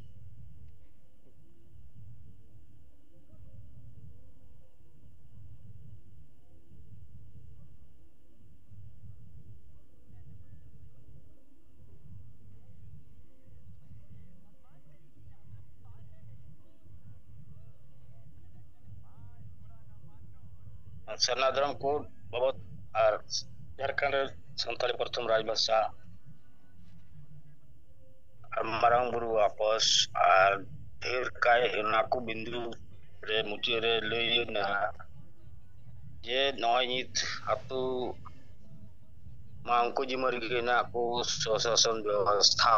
ᱥᱟᱨᱱᱟ ᱫᱷᱚᱨᱚᱢ code ᱵᱟᱵᱚᱫ ᱟᱨ ᱡᱷᱟᱲᱠᱷᱚᱸᱰ ᱨᱮ ᱥᱟᱱᱛᱟᱲᱤ ᱯᱨᱚᱛᱷᱚᱢ ᱨᱟᱡᱽ ᱵᱷᱟᱥᱟ ᱟᱨ ᱢᱟᱨᱟᱝ ᱵᱩᱨᱩ ᱟᱯᱚᱥ ᱟᱨ ᱰᱷᱮᱨ ᱠᱟᱭ ᱚᱱᱟ ᱠᱚ ᱵᱤᱱᱫᱩ ᱨᱮ ᱢᱩᱪᱟᱹᱫ ᱨᱮ ᱞᱟᱹᱭ ᱮᱱᱟ ᱡᱮ ᱱᱚᱜᱼᱚᱭ ᱱᱤᱛ ᱟᱹᱛᱩ ᱢᱟ ᱩᱱᱠᱩ ᱡᱤᱢᱟᱹ ᱨᱮᱜᱮ ᱦᱮᱱᱟᱜ ᱠᱚ, ᱥᱚᱥᱟᱥᱚᱱ ᱵᱮᱵᱚᱥᱛᱷᱟ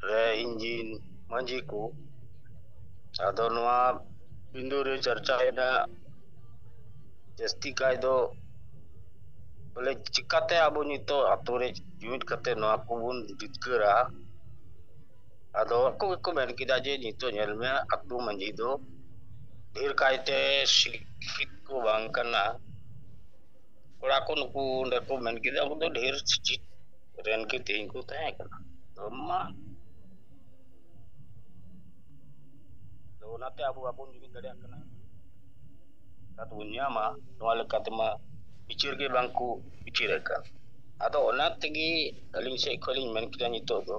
ᱨᱮ ᱤᱧᱡᱤᱱ ᱢᱟᱹᱡᱷᱤ ᱠᱚ᱾ ᱟᱫᱚ ᱱᱚᱣᱟ ᱵᱤᱱᱫᱩ ᱨᱮ ᱪᱟᱨᱪᱟᱭᱮᱱᱟ ᱡᱟᱹᱥᱛᱤ ᱠᱟᱭ ᱫᱚ ᱵᱚᱞᱮ ᱪᱤᱠᱟᱛᱮ ᱟᱵᱚ ᱱᱤᱛᱚᱜ ᱟᱛᱳ ᱨᱮ ᱡᱩᱢᱤᱫ ᱠᱟᱛᱮ ᱱᱚᱣᱟ ᱠᱚᱵᱚᱱ ᱡᱤᱛᱠᱟᱹᱨᱟ᱾ ᱟᱫᱚ ᱟᱠᱚ ᱜᱮᱠᱚ ᱢᱮᱱ ᱠᱮᱫᱟ ᱡᱮ ᱱᱤᱛᱚᱜ ᱧᱮᱞ ᱢᱮ, ᱟᱛᱳ ᱢᱟᱹᱡᱷᱤ ᱫᱚ ᱰᱷᱮᱨ ᱠᱟᱭᱛᱮ ᱥᱤᱠᱠᱷᱤᱛ ᱠᱚ ᱵᱟᱝ ᱠᱟᱱᱟ᱾ ᱠᱚᱲᱟ ᱠᱚ ᱱᱩᱠᱩ ᱚᱸᱰᱮ ᱠᱚ ᱢᱮᱱ ᱠᱮᱫᱟ, ᱟᱵᱚ ᱫᱚ ᱰᱷᱮᱨ ᱥᱤᱠᱠᱷᱤᱛ ᱨᱮᱱ ᱜᱮ ᱛᱮᱦᱮᱧ ᱠᱚ ᱛᱟᱦᱮᱸ ᱠᱟᱱᱟ᱾ ᱟᱫᱚ ᱢᱟ, ᱟᱫᱚ ᱚᱱᱟᱛᱮ ᱟᱵᱚ ᱵᱟᱵᱚᱱ ᱡᱩᱢᱤᱫ ᱫᱟᱲᱮᱭᱟᱜ ᱠᱟᱱᱟ᱾ ᱟᱫᱚ ᱵᱚᱱ ᱧᱟᱢᱟ, ᱱᱚᱣᱟ ᱞᱮᱠᱟᱛᱮ ᱢᱟ ᱵᱤᱪᱟᱹᱨ ᱜᱮ ᱵᱟᱝ ᱠᱚ ᱵᱤᱪᱟᱹᱨᱮᱫ ᱠᱟᱱ᱾ ᱟᱫᱚ ᱚᱱᱟ ᱛᱮᱜᱮ ᱟᱹᱞᱤᱧ ᱥᱮᱫ ᱠᱷᱚᱱ ᱞᱤᱧ ᱢᱮᱱ ᱠᱮᱫᱟ, ᱱᱤᱛᱚᱜ ᱫᱚ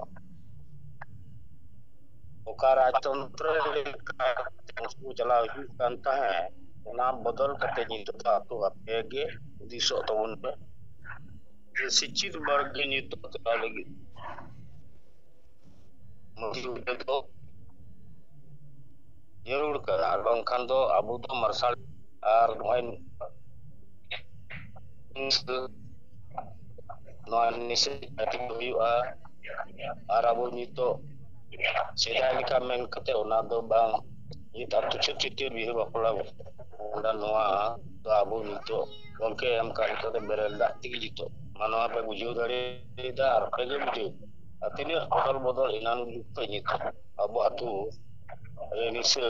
ᱚᱠᱟ ᱨᱟᱡᱽᱛᱚᱱᱛᱨᱚ ᱞᱮᱠᱟᱛᱮ ᱩᱱᱠᱩ ᱪᱟᱞᱟᱣ ᱦᱤᱡᱩᱜ ᱠᱟᱱ ᱛᱟᱦᱮᱸᱫ, ᱚᱱᱟ ᱵᱚᱫᱚᱞ ᱠᱟᱛᱮ ᱱᱤᱛᱚᱜ ᱫᱚ ᱟᱛᱳ ᱟᱯᱮ ᱜᱮ ᱦᱩᱫᱤᱥᱚᱜ ᱛᱟᱵᱚᱱ ᱯᱮ᱾ ᱡᱮ ᱥᱤᱠᱠᱷᱤᱛ ᱵᱟᱨᱜᱮ ᱱᱤᱛᱚᱜ ᱪᱟᱞᱟᱣ ᱞᱟᱹᱜᱤᱫ ᱢᱟᱹᱡᱷᱤ ᱵᱩᱰᱷᱤ ᱫᱚ ᱡᱟᱹᱨᱩᱲ ᱠᱟᱱᱟ, ᱟᱨ ᱵᱟᱝᱠᱷᱟᱱ ᱫᱚ ᱟᱵᱚ ᱫᱚ ᱢᱟᱨᱥᱟᱞ ᱟᱨ ᱱᱚᱜᱼᱚᱭ ᱱᱤᱥᱟᱹ, ᱱᱚᱣᱟ ᱱᱤᱥᱟᱹ ᱦᱟᱹᱴᱤᱧ ᱦᱩᱭᱩᱜᱼᱟ᱾ ᱟᱨ ᱟᱵᱚ ᱱᱤᱛᱚᱜ ᱥᱮᱫᱟᱭ ᱞᱮᱠᱟ ᱢᱮᱱ ᱠᱟᱛᱮ ᱚᱱᱟ ᱫᱚ ᱵᱟᱝ, ᱱᱤᱛ ᱟᱹᱛᱩ ᱪᱷᱟᱹᱛᱤᱠ ᱵᱤᱦᱟᱹ ᱵᱟᱯᱞᱟ ᱱᱚᱣᱟ ᱫᱚ ᱟᱵᱚ ᱱᱤᱛᱚᱜ ᱜᱚᱢᱠᱮ ᱮᱢ ᱠᱟᱜ ᱞᱮᱠᱟᱛᱮ ᱵᱮᱨᱮᱞ ᱫᱟᱜ ᱛᱮᱜᱮ ᱡᱩᱛᱚᱜ ᱢᱟ᱾ ᱱᱚᱣᱟ ᱯᱮ ᱵᱩᱡᱷᱟᱹᱣ ᱫᱟᱲᱮᱭᱟᱫᱟ ᱟᱨ ᱯᱮ ᱜᱮ ᱵᱩᱡᱷᱟᱹᱣ᱾ ᱟᱨ ᱛᱤᱱᱟᱹᱜ ᱚᱫᱚᱞ ᱵᱚᱫᱚᱞ ᱮᱱᱟᱱ ᱡᱩᱜᱽ ᱠᱷᱚᱱ ᱱᱤᱛᱚᱜ ᱟᱵᱚ ᱟᱹᱛᱩ ᱨᱮ ᱱᱤᱥᱟᱹ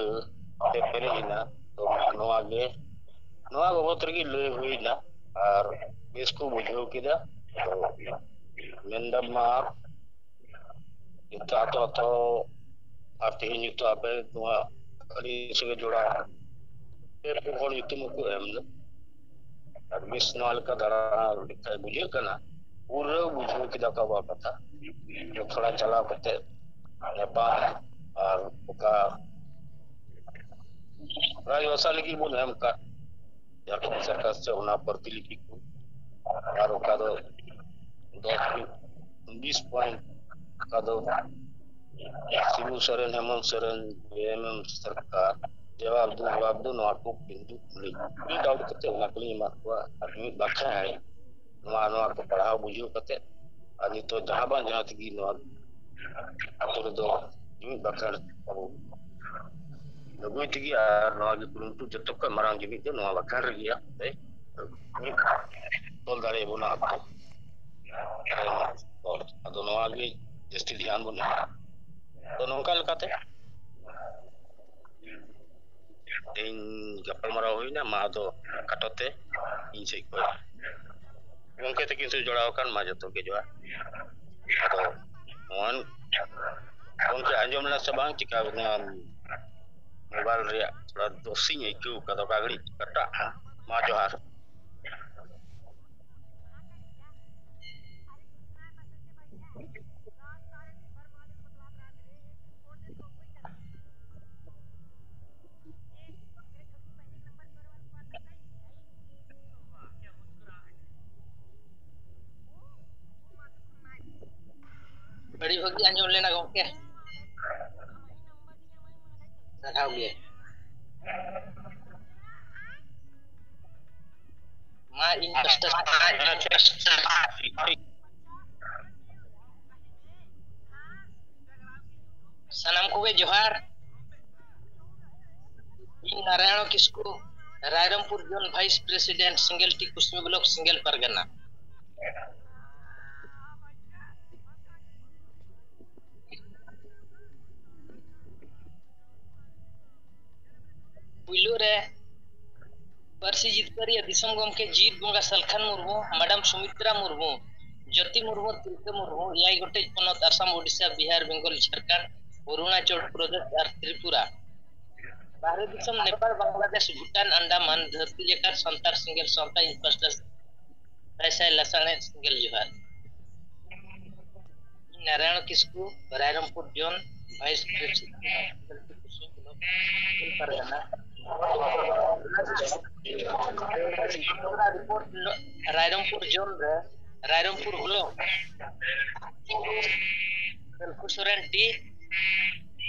ᱛᱮ ᱯᱮᱨᱮᱡ ᱮᱱᱟ᱾ ᱛᱚ ᱱᱚᱣᱟ ᱜᱮ, ᱱᱚᱣᱟ ᱵᱟᱵᱚᱛ ᱨᱮᱜᱮ ᱞᱟᱹᱭ ᱦᱩᱭᱱᱟ ᱟᱨ ᱵᱮᱥ ᱠᱚ ᱵᱩᱡᱷᱟᱹᱣ ᱠᱮᱫᱟ᱾ ᱛᱚ ᱢᱮᱱᱫᱟ ᱢᱟ ᱱᱤᱛᱚᱜ ᱟᱛᱚ ᱟᱛᱚ ᱟᱨ ᱛᱮᱦᱮᱧ ᱱᱤᱛᱚᱜ ᱟᱯᱮ ᱱᱚᱣᱟ ᱟᱹᱰᱤ ᱥᱟᱸᱜᱮ ᱡᱚᱲᱟ ᱯᱮ ᱯᱩᱱ ᱦᱚᱲ ᱧᱩᱛᱩᱢ ᱦᱚᱸᱠᱚ ᱮᱢ ᱫᱟ᱾ ᱟᱨ ᱵᱮᱥ ᱱᱚᱣᱟ ᱞᱮᱠᱟ ᱫᱟᱬᱟ ᱞᱮᱠᱟ ᱵᱩᱡᱷᱟᱹᱜ ᱠᱟᱱᱟ, ᱯᱩᱨᱟᱹ ᱵᱩᱡᱷᱟᱹᱣ ᱠᱮᱫᱟ ᱠᱚ ᱟᱵᱚᱣᱟᱜ ᱠᱟᱛᱷᱟ᱾ ᱛᱷᱚᱲᱟ ᱪᱟᱞᱟᱣ ᱠᱟᱛᱮ ᱧᱟᱯᱟᱢ ᱟᱨ ᱚᱠᱟ ᱨᱟᱡᱽ ᱵᱷᱟᱥᱟ ᱞᱟᱹᱜᱤᱫ ᱵᱚᱱ ᱮᱢ ᱠᱟᱜ ᱡᱷᱟᱲᱠᱷᱚᱸᱰ ᱥᱚᱨᱠᱟᱨ ᱥᱮ ᱚᱱᱟ ᱯᱨᱚᱛᱤᱞᱤᱯᱤ ᱠᱚ, ᱟᱨ ᱚᱠᱟ ᱫᱚ ᱫᱚᱥ ᱵᱤᱥ ᱯᱚᱭᱮᱱᱴ ᱚᱠᱟ ᱫᱚ ᱥᱤᱵᱩ ᱥᱚᱨᱮᱱ, ᱦᱮᱢᱚᱱᱛ ᱥᱚᱨᱮᱱ, ᱵᱤ ᱮᱢ ᱮᱢ ᱥᱚᱨᱠᱟᱨ, ᱡᱚᱵᱟᱵ ᱫᱩ ᱡᱚᱵᱟᱵ ᱫᱩ, ᱱᱚᱣᱟ ᱠᱚ ᱠᱤᱱᱛᱩ ᱠᱩᱞᱤ ᱯᱨᱤᱱᱴ ᱟᱣᱩᱴ ᱠᱟᱛᱮ ᱚᱱᱟ ᱠᱚᱞᱤᱧ ᱮᱢᱟᱫ ᱠᱚᱣᱟ᱾ ᱟᱨ ᱢᱤᱫ ᱵᱟᱠᱷᱨᱟ ᱱᱚᱣᱟ, ᱱᱚᱣᱟ ᱠᱚ ᱯᱟᱲᱦᱟᱣ ᱵᱩᱡᱷᱟᱹᱣ ᱠᱟᱛᱮ ᱟᱨ ᱱᱤᱛᱚᱜ ᱡᱟᱦᱟᱸ ᱵᱟᱝ ᱡᱟᱦᱟᱸ ᱛᱮᱜᱮ ᱱᱚᱣᱟ ᱟᱛᱳ ᱨᱮᱫᱚ ᱢᱤᱫ ᱵᱟᱠᱷᱮᱲ ᱟᱵᱚ ᱟᱹᱜᱩᱭ ᱛᱮᱜᱮ, ᱟᱨ ᱱᱚᱣᱟ ᱜᱮ ᱠᱩᱨᱩᱢᱩᱴᱩ ᱡᱚᱛᱚ ᱠᱷᱚᱱ ᱢᱟᱨᱟᱝ ᱡᱤᱱᱤᱥ ᱫᱚ ᱱᱚᱣᱟ ᱵᱟᱠᱷᱮᱲ ᱨᱮᱜᱮ ᱦᱟᱸᱜ ᱛᱮ ᱢᱤᱫ ᱛᱚᱞ ᱫᱟᱲᱮᱭᱟᱵᱚᱱᱟ ᱟᱛᱳ᱾ ᱟᱫᱚ ᱱᱚᱣᱟ ᱜᱮ ᱡᱟᱹᱥᱛᱤ ᱫᱷᱮᱭᱟᱱ ᱵᱚᱱ ᱮᱢᱟ᱾ ᱛᱚ ᱱᱚᱝᱠᱟ ᱞᱮᱠᱟᱛᱮ ᱛᱮᱦᱮᱧ ᱜᱟᱯᱟᱞᱢᱟᱨᱟᱣ ᱦᱩᱭᱱᱟ, ᱢᱟ ᱟᱫᱚ ᱠᱷᱟᱴᱚ ᱛᱮ ᱤᱧ ᱥᱮᱫ ᱠᱷᱚᱱ ᱜᱚᱢᱠᱮ ᱛᱟᱹᱠᱤᱱ ᱥᱮᱫ ᱡᱚᱲᱟᱣ ᱟᱠᱟᱱ, ᱢᱟ ᱡᱚᱛᱚ ᱜᱮ ᱡᱚᱦᱟᱨ᱾ ᱟᱫᱚ ᱱᱚᱣᱟ ᱜᱚᱢᱠᱮ ᱟᱸᱡᱚᱢ ᱞᱮᱱᱟ ᱥᱮ ᱵᱟᱝ, ᱪᱤᱠᱟ ᱱᱚᱣᱟ ᱢᱳᱵᱟᱭᱤᱞ ᱨᱮᱭᱟᱜ ᱛᱷᱚᱲᱟ ᱫᱳᱥᱤᱧ ᱟᱹᱭᱠᱟᱹᱣ ᱠᱟᱫᱟ, ᱚᱠᱟ ᱜᱷᱟᱹᱲᱤᱡ ᱠᱟᱴᱟᱜᱼᱟ᱾ ᱢᱟ ᱡᱚᱦᱟᱨ᱾ ᱟᱹᱰᱤ ᱵᱷᱟᱹᱜᱤ ᱟᱸᱡᱚᱢ ᱞᱮᱱᱟ ᱜᱚᱢᱠᱮ᱾ ᱯᱟᱲᱦᱟᱣ ᱜᱮ᱾ ᱢᱟ ᱤᱧ ᱯᱟᱥᱴᱟ ᱥᱟᱱᱟᱢ ᱠᱚᱜᱮ ᱡᱚᱦᱟᱨ᱾ ᱤᱧ ᱱᱟᱨᱟᱭᱚᱬ ᱠᱤᱥᱠᱩ, ᱨᱟᱭᱨᱚᱝᱯᱩᱨ ᱡᱳᱱ ᱵᱷᱟᱭᱤᱥ ᱯᱨᱮᱥᱤᱰᱮᱱᱴ, ᱥᱤᱝᱜᱮᱞ ᱴᱤ ᱠᱩᱥᱢᱤ ᱵᱞᱚᱠ, ᱥᱤᱝᱜᱮᱞ ᱯᱟᱨᱜᱟᱱᱟ᱾ ᱯᱩᱭᱞᱩ ᱨᱮ ᱯᱟᱹᱨᱥᱤ ᱡᱤᱛᱠᱟᱹᱨᱤᱭᱟᱹ ᱫᱤᱥᱚᱢ ᱜᱚᱢᱠᱮ ᱡᱤᱣᱤᱫ ᱵᱚᱸᱜᱟ ᱥᱟᱞᱠᱷᱟᱱ ᱢᱩᱨᱢᱩ, ᱢᱮᱰᱟᱢ ᱥᱩᱢᱤᱛᱨᱟ ᱢᱩᱨᱢᱩ, ᱡᱳᱛᱤ ᱢᱩᱨᱢᱩ, ᱛᱤᱞᱠᱟᱹ ᱢᱩᱨᱢᱩ, ᱮᱭᱟᱭ ᱜᱚᱴᱮᱡ ᱯᱚᱱᱚᱛ ᱟᱥᱟᱢ, ᱳᱰᱤᱥᱟ, ᱵᱤᱦᱟᱨ, ᱵᱮᱝᱜᱚᱞ, ᱡᱷᱟᱲᱠᱷᱚᱸᱰ, ᱚᱨᱩᱬᱟᱪᱚᱞ ᱯᱨᱚᱫᱮᱥ ᱟᱨ ᱛᱨᱤᱯᱩᱨᱟ, ᱵᱟᱦᱨᱮ ᱫᱤᱥᱚᱢ ᱱᱮᱯᱟᱞ, ᱵᱟᱝᱞᱟᱫᱮᱥ, ᱵᱷᱩᱴᱟᱱ, ᱟᱱᱰᱟᱢᱟᱱ, ᱫᱷᱟᱹᱨᱛᱤ ᱡᱟᱠᱟᱛ ᱥᱟᱱᱛᱟᱲ ᱥᱮᱸᱜᱮᱞ ᱥᱟᱶᱛᱟ ᱤᱧ ᱯᱟᱥᱴᱟ ᱥᱟᱭ ᱥᱟᱭ ᱞᱟᱥᱟᱲᱦᱮᱫ ᱥᱮᱸᱜᱮᱞ ᱡᱚᱦᱟᱨ᱾ ᱱᱟᱨᱟᱭᱚᱬ ᱠᱤᱥᱠᱩ, ᱨᱟᱭᱨᱚᱝᱯᱩᱨ ᱡᱳᱱ ᱵᱷᱟᱭᱤᱥ ᱯᱨᱮᱥᱤᱰᱮᱱᱴ, ᱯᱟᱨᱜᱟᱱᱟ᱾ ᱨᱤᱯᱳᱨᱴ ᱨᱟᱭᱨᱚᱝᱯᱩᱨ ᱡᱳᱱ ᱨᱮ, ᱨᱟᱭᱨᱚᱝᱯᱩᱨ ᱵᱞᱚᱠ, ᱥᱟᱞᱠᱷᱩ ᱥᱚᱨᱮᱱ ᱴᱤ,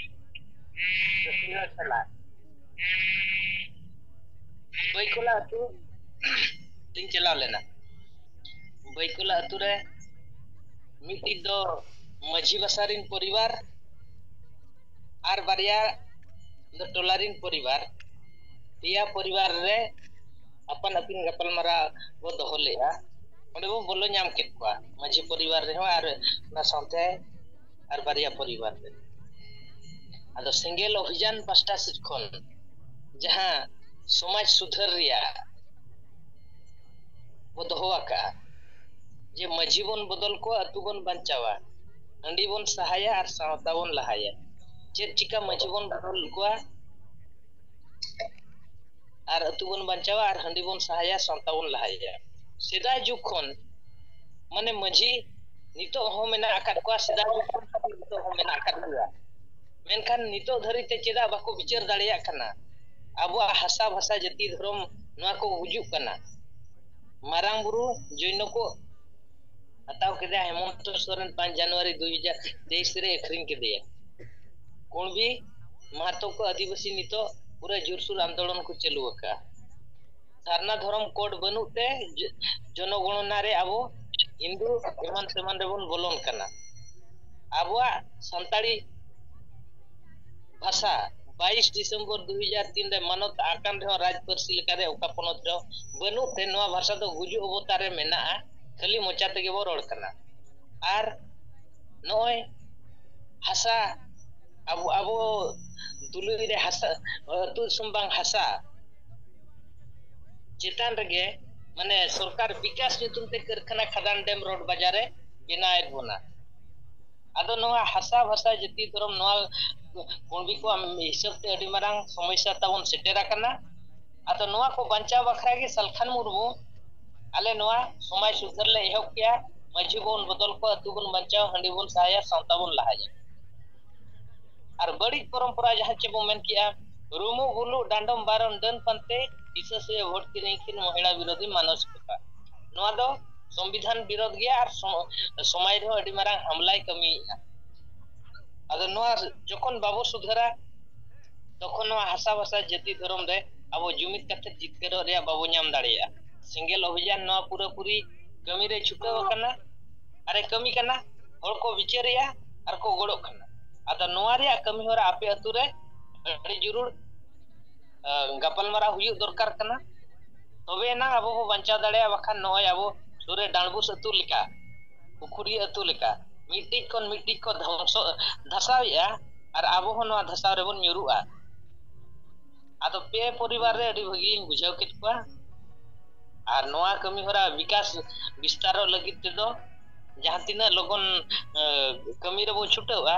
ᱫᱚᱠᱠᱷᱤᱱ ᱥᱟᱞᱟ, ᱵᱟᱹᱭᱠᱚᱞᱟ ᱟᱹᱛᱩ ᱛᱤᱧ ᱪᱟᱞᱟᱣ ᱞᱮᱱᱟ᱾ ᱵᱟᱹᱭᱠᱚᱞᱟ ᱟᱹᱛᱩ ᱨᱮ ᱢᱤᱫᱴᱤᱡ ᱫᱚ ᱢᱟᱹᱡᱷᱤ ᱵᱟᱥᱟ ᱨᱤᱱ ᱯᱚᱨᱤᱵᱟᱨ ᱟᱨ ᱵᱟᱨᱭᱟ ᱫᱚ ᱴᱚᱞᱟ ᱨᱤᱱ ᱯᱚᱨᱤᱵᱟᱨ, ᱯᱮᱭᱟ ᱯᱚᱨᱤᱵᱟᱨ ᱨᱮ ᱟᱯᱟᱱ ᱟᱹᱯᱤᱱ ᱜᱟᱯᱟᱞᱢᱟᱨᱟᱣ ᱵᱚ ᱫᱚᱦᱚ ᱞᱮᱫᱼᱟ᱾ ᱚᱸᱰᱮ ᱵᱚ ᱵᱚᱞᱚ ᱧᱟᱢ ᱠᱮᱫ ᱠᱚᱣᱟ, ᱢᱟᱹᱡᱷᱤ ᱯᱚᱨᱤᱵᱟᱨ ᱨᱮᱦᱚᱸ ᱟᱨ ᱚᱱᱟ ᱥᱟᱶᱛᱮ ᱟᱨ ᱵᱟᱨᱭᱟ ᱯᱚᱨᱤᱵᱟᱨ ᱨᱮ᱾ ᱟᱫᱚ ᱥᱮᱸᱜᱮᱞ ᱚᱵᱷᱤᱡᱟᱱ ᱯᱟᱥᱴᱟ ᱥᱮᱫ ᱠᱷᱚᱱ ᱡᱟᱦᱟᱸ ᱥᱚᱢᱟᱡᱽ ᱥᱩᱫᱷᱟᱹᱨ ᱨᱮᱭᱟᱜ ᱵᱚ ᱫᱚᱦᱚ ᱟᱠᱟᱫᱼᱟ, ᱡᱮ ᱢᱟᱹᱡᱷᱤ ᱵᱚᱱ ᱵᱚᱫᱚᱞ ᱠᱚᱣᱟ, ᱟᱹᱛᱩ ᱵᱚᱱ ᱵᱟᱧᱪᱟᱣᱟ, ᱦᱟᱺᱰᱤ ᱵᱚᱱ ᱥᱟᱦᱟᱭᱟ ᱟᱨ ᱥᱟᱶᱛᱟ ᱵᱚᱱ ᱞᱟᱦᱟᱭᱟ᱾ ᱪᱮᱫ ᱪᱤᱠᱟ ᱢᱟᱹᱡᱷᱤ ᱵᱚᱱ ᱵᱚᱫᱚᱞ ᱠᱚᱣᱟ ᱟᱨ ᱟᱹᱛᱩ ᱵᱚᱱ ᱵᱟᱧᱪᱟᱣᱟ ᱟᱨ ᱦᱟᱺᱰᱤ ᱵᱚᱱ ᱥᱟᱦᱟᱭᱟ, ᱥᱟᱶᱛᱟ ᱵᱚᱱ ᱞᱟᱦᱟᱭᱟ? ᱥᱮᱫᱟᱭ ᱡᱩᱜᱽ ᱠᱷᱚᱱ, ᱢᱟᱱᱮ, ᱢᱟᱹᱡᱷᱤ ᱱᱤᱛᱚᱜ ᱦᱚᱸ ᱢᱮᱱᱟᱜ ᱟᱠᱟᱫ ᱠᱚᱣᱟ, ᱥᱮᱫᱟᱭ ᱡᱩᱜᱽ ᱠᱷᱚᱱ ᱱᱤᱛᱚᱜ ᱦᱚᱸ ᱢᱮᱱᱟᱜ ᱟᱠᱟᱫ ᱠᱚᱣᱟ᱾ ᱢᱮᱱᱠᱷᱟᱱ ᱱᱤᱛᱚᱜ ᱫᱷᱟᱹᱨᱤᱡ ᱛᱮ ᱪᱮᱫᱟᱜ ᱵᱟᱠᱚ ᱵᱤᱪᱟᱹᱨ ᱫᱟᱲᱮᱭᱟᱜ ᱠᱟᱱᱟ? ᱟᱵᱚᱣᱟᱜ ᱦᱟᱥᱟ, ᱵᱷᱟᱥᱟ, ᱡᱟᱹᱛᱤ, ᱫᱷᱚᱨᱚᱢ, ᱱᱚᱣᱟ ᱠᱚ ᱜᱩᱡᱩᱜ ᱠᱟᱱᱟ᱾ ᱢᱟᱨᱟᱝ ᱵᱩᱨᱩ ᱡᱳᱭᱱᱚ ᱠᱚ ᱦᱟᱛᱟᱣ ᱠᱮᱫᱮᱭᱟ, ᱦᱮᱢᱚᱱᱛᱚ ᱥᱚᱨᱮᱱ ᱯᱟᱸᱪ ᱡᱟᱱᱩᱣᱟᱨᱤ ᱫᱩ ᱦᱟᱡᱟᱨ ᱛᱮᱭᱤᱥ ᱨᱮ ᱟᱹᱠᱷᱨᱤᱧ ᱠᱮᱫᱮᱭᱟ᱾ ᱠᱩᱬᱵᱤ ᱢᱟᱦᱟᱛᱚ ᱠᱚ ᱟᱹᱫᱤᱵᱟᱹᱥᱤ ᱱᱤᱛᱚᱜ ᱯᱩᱨᱟᱹ ᱡᱳᱨᱥᱳᱨ ᱟᱱᱫᱳᱞᱚᱱ ᱠᱚ ᱪᱟᱹᱞᱩ ᱟᱠᱟᱫᱼᱟ᱾ ᱥᱟᱨᱱᱟ ᱫᱷᱚᱨᱚᱢ ᱠᱳᱰ ᱵᱟᱹᱱᱩᱜ ᱛᱮ ᱡᱚ-, ᱡᱚᱱᱚᱜᱚᱬᱚᱱᱟ ᱨᱮ ᱟᱵᱚ ᱦᱤᱱᱫᱩ ᱮᱢᱟᱱ ᱛᱮᱢᱟᱱ ᱨᱮᱵᱚᱱ ᱵᱚᱞᱚᱱ ᱠᱟᱱᱟ᱾ ᱟᱵᱚᱣᱟᱜ ᱥᱟᱱᱛᱟᱲᱤ ᱵᱷᱟᱥᱟ ᱵᱟᱭᱤᱥ ᱰᱤᱥᱮᱢᱵᱚᱨ ᱫᱩ ᱦᱟᱡᱟᱨ ᱛᱤᱱ ᱨᱮ ᱢᱟᱱᱚᱛ ᱟᱠᱟᱱ ᱨᱮᱦᱚᱸ ᱨᱟᱡᱽ ᱯᱟᱹᱨᱥᱤ ᱞᱮᱠᱟᱨᱮ ᱚᱠᱟ ᱯᱚᱱᱚᱛ ᱨᱮᱦᱚᱸ ᱵᱟᱹᱱᱩᱜ ᱛᱮ ᱱᱚᱣᱟ ᱵᱷᱟᱥᱟ ᱫᱚ ᱜᱩᱡᱩᱜ ᱚᱵᱚᱛᱟᱨ ᱨᱮ ᱢᱮᱱᱟᱜᱼᱟ, ᱠᱷᱟᱹᱞᱤ ᱢᱚᱪᱟ ᱛᱮᱜᱮ ᱵᱚ ᱨᱚᱲ ᱠᱟᱱᱟ᱾ ᱟᱨ ᱱᱚᱜᱼᱚᱭ ᱦᱟᱥᱟ, ᱟᱵᱚ, ᱟᱵᱚ ᱛᱩᱞᱩᱡ ᱨᱮ ᱦᱟᱥᱟ, ᱟᱹᱛᱩ ᱫᱤᱥᱚᱢ ᱵᱟᱝ ᱦᱟᱥᱟ ᱪᱮᱛᱟᱱ ᱨᱮᱜᱮ ᱢᱟᱱᱮ ᱥᱚᱨᱠᱟᱨ ᱵᱤᱠᱟᱥ ᱧᱩᱛᱩᱢ ᱛᱮ ᱠᱟᱹᱨᱠᱷᱟᱱᱟ, ᱠᱷᱟᱫᱟᱱ, ᱰᱮᱢ, ᱨᱳᱰ, ᱵᱟᱡᱟᱨ ᱮ ᱵᱮᱱᱟᱣᱮᱫ ᱵᱚᱱᱟ᱾ ᱟᱫᱚ ᱱᱚᱣᱟ ᱦᱟᱥᱟ ᱵᱷᱟᱥᱟ ᱡᱟᱹᱛᱤ ᱫᱷᱚᱨᱚᱢ ᱱᱚᱣᱟ ᱠᱩᱬᱵᱤ ᱠᱚᱣᱟᱜ ᱦᱤᱥᱟᱹᱵ ᱛᱮ ᱟᱹᱰᱤ ᱢᱟᱨᱟᱝ ᱥᱚᱢᱚᱥᱥᱟ ᱛᱟᱵᱚᱱ ᱥᱮᱴᱮᱨ ᱟᱠᱟᱱᱟ᱾ ᱟᱫᱚ ᱱᱚᱣᱟ ᱠᱚ ᱵᱟᱧᱪᱟᱣ ᱵᱟᱠᱷᱨᱟ ᱜᱮ ᱥᱟᱞᱠᱷᱟᱱ ᱢᱩᱨᱢᱩ ᱟᱞᱮ ᱱᱚᱣᱟ ᱥᱚᱢᱟᱡᱽ ᱥᱩᱫᱷᱟᱹᱨ ᱞᱮ ᱮᱦᱚᱵ ᱠᱮᱜᱼᱟ᱾ ᱢᱟᱹᱡᱷᱤ ᱵᱚᱱ ᱵᱚᱫᱚᱞ ᱠᱚᱣᱟ, ᱟᱹᱛᱩ ᱵᱚᱱ ᱵᱟᱧᱪᱟᱣᱟ, ᱦᱟᱺᱰᱤ ᱵᱚᱱ ᱥᱟᱦᱟᱭᱟ, ᱥᱟᱶᱛᱟ ᱵᱚᱱ ᱞᱟᱦᱟᱭᱟ᱾ ᱟᱨ ᱵᱟᱹᱲᱤᱡ ᱯᱚᱨᱚᱢᱯᱚᱨᱟ ᱡᱟᱦᱟᱸ ᱪᱮ ᱵᱚ ᱢᱮᱱ ᱠᱮᱜᱼᱟ, ᱨᱩᱢᱩᱜ ᱵᱩᱞᱩᱜ ᱰᱟᱸᱰᱚᱢ ᱵᱟᱨᱚᱱ ᱰᱟᱹᱱ ᱯᱟᱱᱛᱮ, ᱦᱤᱥᱟᱹ ᱥᱩᱭᱟᱹ ᱵᱷᱳᱴ ᱠᱤᱨᱤᱧ ᱠᱤᱱ ᱢᱚᱦᱤᱞᱟ ᱵᱤᱨᱳᱫᱷᱤ ᱢᱟᱱᱚᱥᱤᱠᱚᱛᱟ, ᱱᱚᱣᱟ ᱫᱚ ᱥᱚᱝᱵᱤᱫᱷᱟᱱ ᱵᱤᱨᱳᱫᱷ ᱜᱮᱭᱟ ᱟᱨ ᱥᱚ-, ᱥᱚᱢᱟᱡᱽ ᱨᱮᱦᱚᱸ ᱟᱹᱰᱤ ᱢᱟᱨᱟᱝ ᱦᱟᱢᱞᱟᱭ ᱠᱟᱹᱢᱤᱭᱮᱫᱼᱟ᱾ ᱟᱫᱚ ᱱᱚᱣᱟ ᱡᱚᱠᱷᱚᱱ ᱵᱟᱵᱚ ᱥᱩᱫᱷᱟᱹᱨᱟ, ᱛᱚᱠᱷᱚᱱ ᱱᱚᱣᱟ ᱦᱟᱥᱟ ᱵᱷᱟᱥᱟ ᱡᱟᱹᱛᱤ ᱫᱷᱚᱨᱚᱢ ᱨᱮ ᱟᱵᱚ ᱡᱩᱢᱤᱫ ᱠᱟᱛᱮ ᱡᱤᱛᱠᱟᱹᱨᱚᱜ ᱨᱮᱭᱟᱜ ᱵᱟᱵᱚ ᱧᱟᱢ ᱫᱟᱲᱮᱭᱟᱜᱼᱟ᱾ ᱥᱮᱸᱜᱮᱞ ᱚᱵᱷᱤᱡᱟᱱ ᱱᱚᱣᱟ ᱯᱩᱨᱟᱹᱯᱩᱨᱤ ᱠᱟᱹᱢᱤ ᱨᱮ ᱪᱷᱩᱴᱟᱹᱣ ᱟᱠᱟᱱᱟ, ᱟᱨᱮ ᱠᱟᱹᱢᱤ ᱠᱟᱱᱟ, ᱦᱚᱲ ᱠᱚ ᱵᱤᱪᱟᱹᱨᱮᱜᱼᱟ ᱟᱨ ᱠᱚ ᱜᱚᱲᱚᱜ ᱠᱟᱱᱟ᱾ ᱟᱫᱚ ᱱᱚᱣᱟ ᱨᱮᱭᱟᱜ ᱠᱟᱹᱢᱤ ᱦᱚᱨᱟ ᱟᱯᱮ ᱟᱹᱛᱩ ᱨᱮ ᱟᱹᱰᱤ ᱡᱟᱹᱨᱩᱲ, ᱟᱸ, ᱜᱟᱯᱟᱞᱢᱟᱨᱟᱣ ᱦᱩᱭᱩᱜ ᱫᱚᱨᱠᱟᱨ ᱠᱟᱱᱟ᱾ ᱛᱚᱵᱮ ᱮᱱᱟᱝ ᱟᱵᱚ ᱵᱚ ᱵᱟᱧᱪᱟᱣ ᱫᱟᱲᱮᱭᱟᱜᱼᱟ, ᱵᱟᱠᱷᱟᱱ ᱱᱚᱜᱼᱚᱭ ᱟᱵᱚ ᱥᱩᱨ ᱨᱮ ᱰᱟᱸᱰᱵᱩᱥ ᱟᱹᱛᱩ ᱞᱮᱠᱟ, ᱯᱩᱠᱷᱩᱨᱤᱭᱟᱹ ᱟᱹᱛᱩ ᱞᱮᱠᱟ ᱢᱤᱫᱴᱤᱡ ᱠᱷᱚᱱ ᱢᱤᱫᱴᱤᱡ ᱠᱚ ᱫᱷᱚᱝᱥᱚ, ᱫᱷᱟᱥᱟᱣᱮᱫᱼᱟ ᱟᱨ ᱟᱵᱚ ᱦᱚᱸ ᱱᱚᱣᱟ ᱫᱷᱟᱥᱟᱣ ᱨᱮᱵᱚᱱ ᱧᱩᱨᱩᱜᱼᱟ᱾ ᱟᱫᱚ ᱯᱮ ᱯᱚᱨᱤᱵᱟᱨ ᱨᱮ ᱟᱹᱰᱤ ᱵᱷᱟᱹᱜᱤ ᱞᱤᱧ ᱵᱩᱡᱷᱟᱹᱣ ᱠᱮᱫ ᱠᱚᱣᱟ᱾ ᱟᱨ ᱱᱚᱣᱟ ᱠᱟᱹᱢᱤ ᱦᱚᱨᱟ ᱵᱤᱠᱟᱥ ᱵᱤᱥᱛᱟᱨᱚᱜ ᱞᱟᱹᱜᱤᱫ ᱛᱮᱫᱚ ᱡᱟᱦᱟᱸ ᱛᱤᱱᱟᱹᱜ ᱞᱚᱜᱚᱱ, ᱮ, ᱠᱟᱹᱢᱤ ᱨᱮᱵᱚᱱ ᱪᱷᱩᱴᱟᱹᱣᱼᱟ,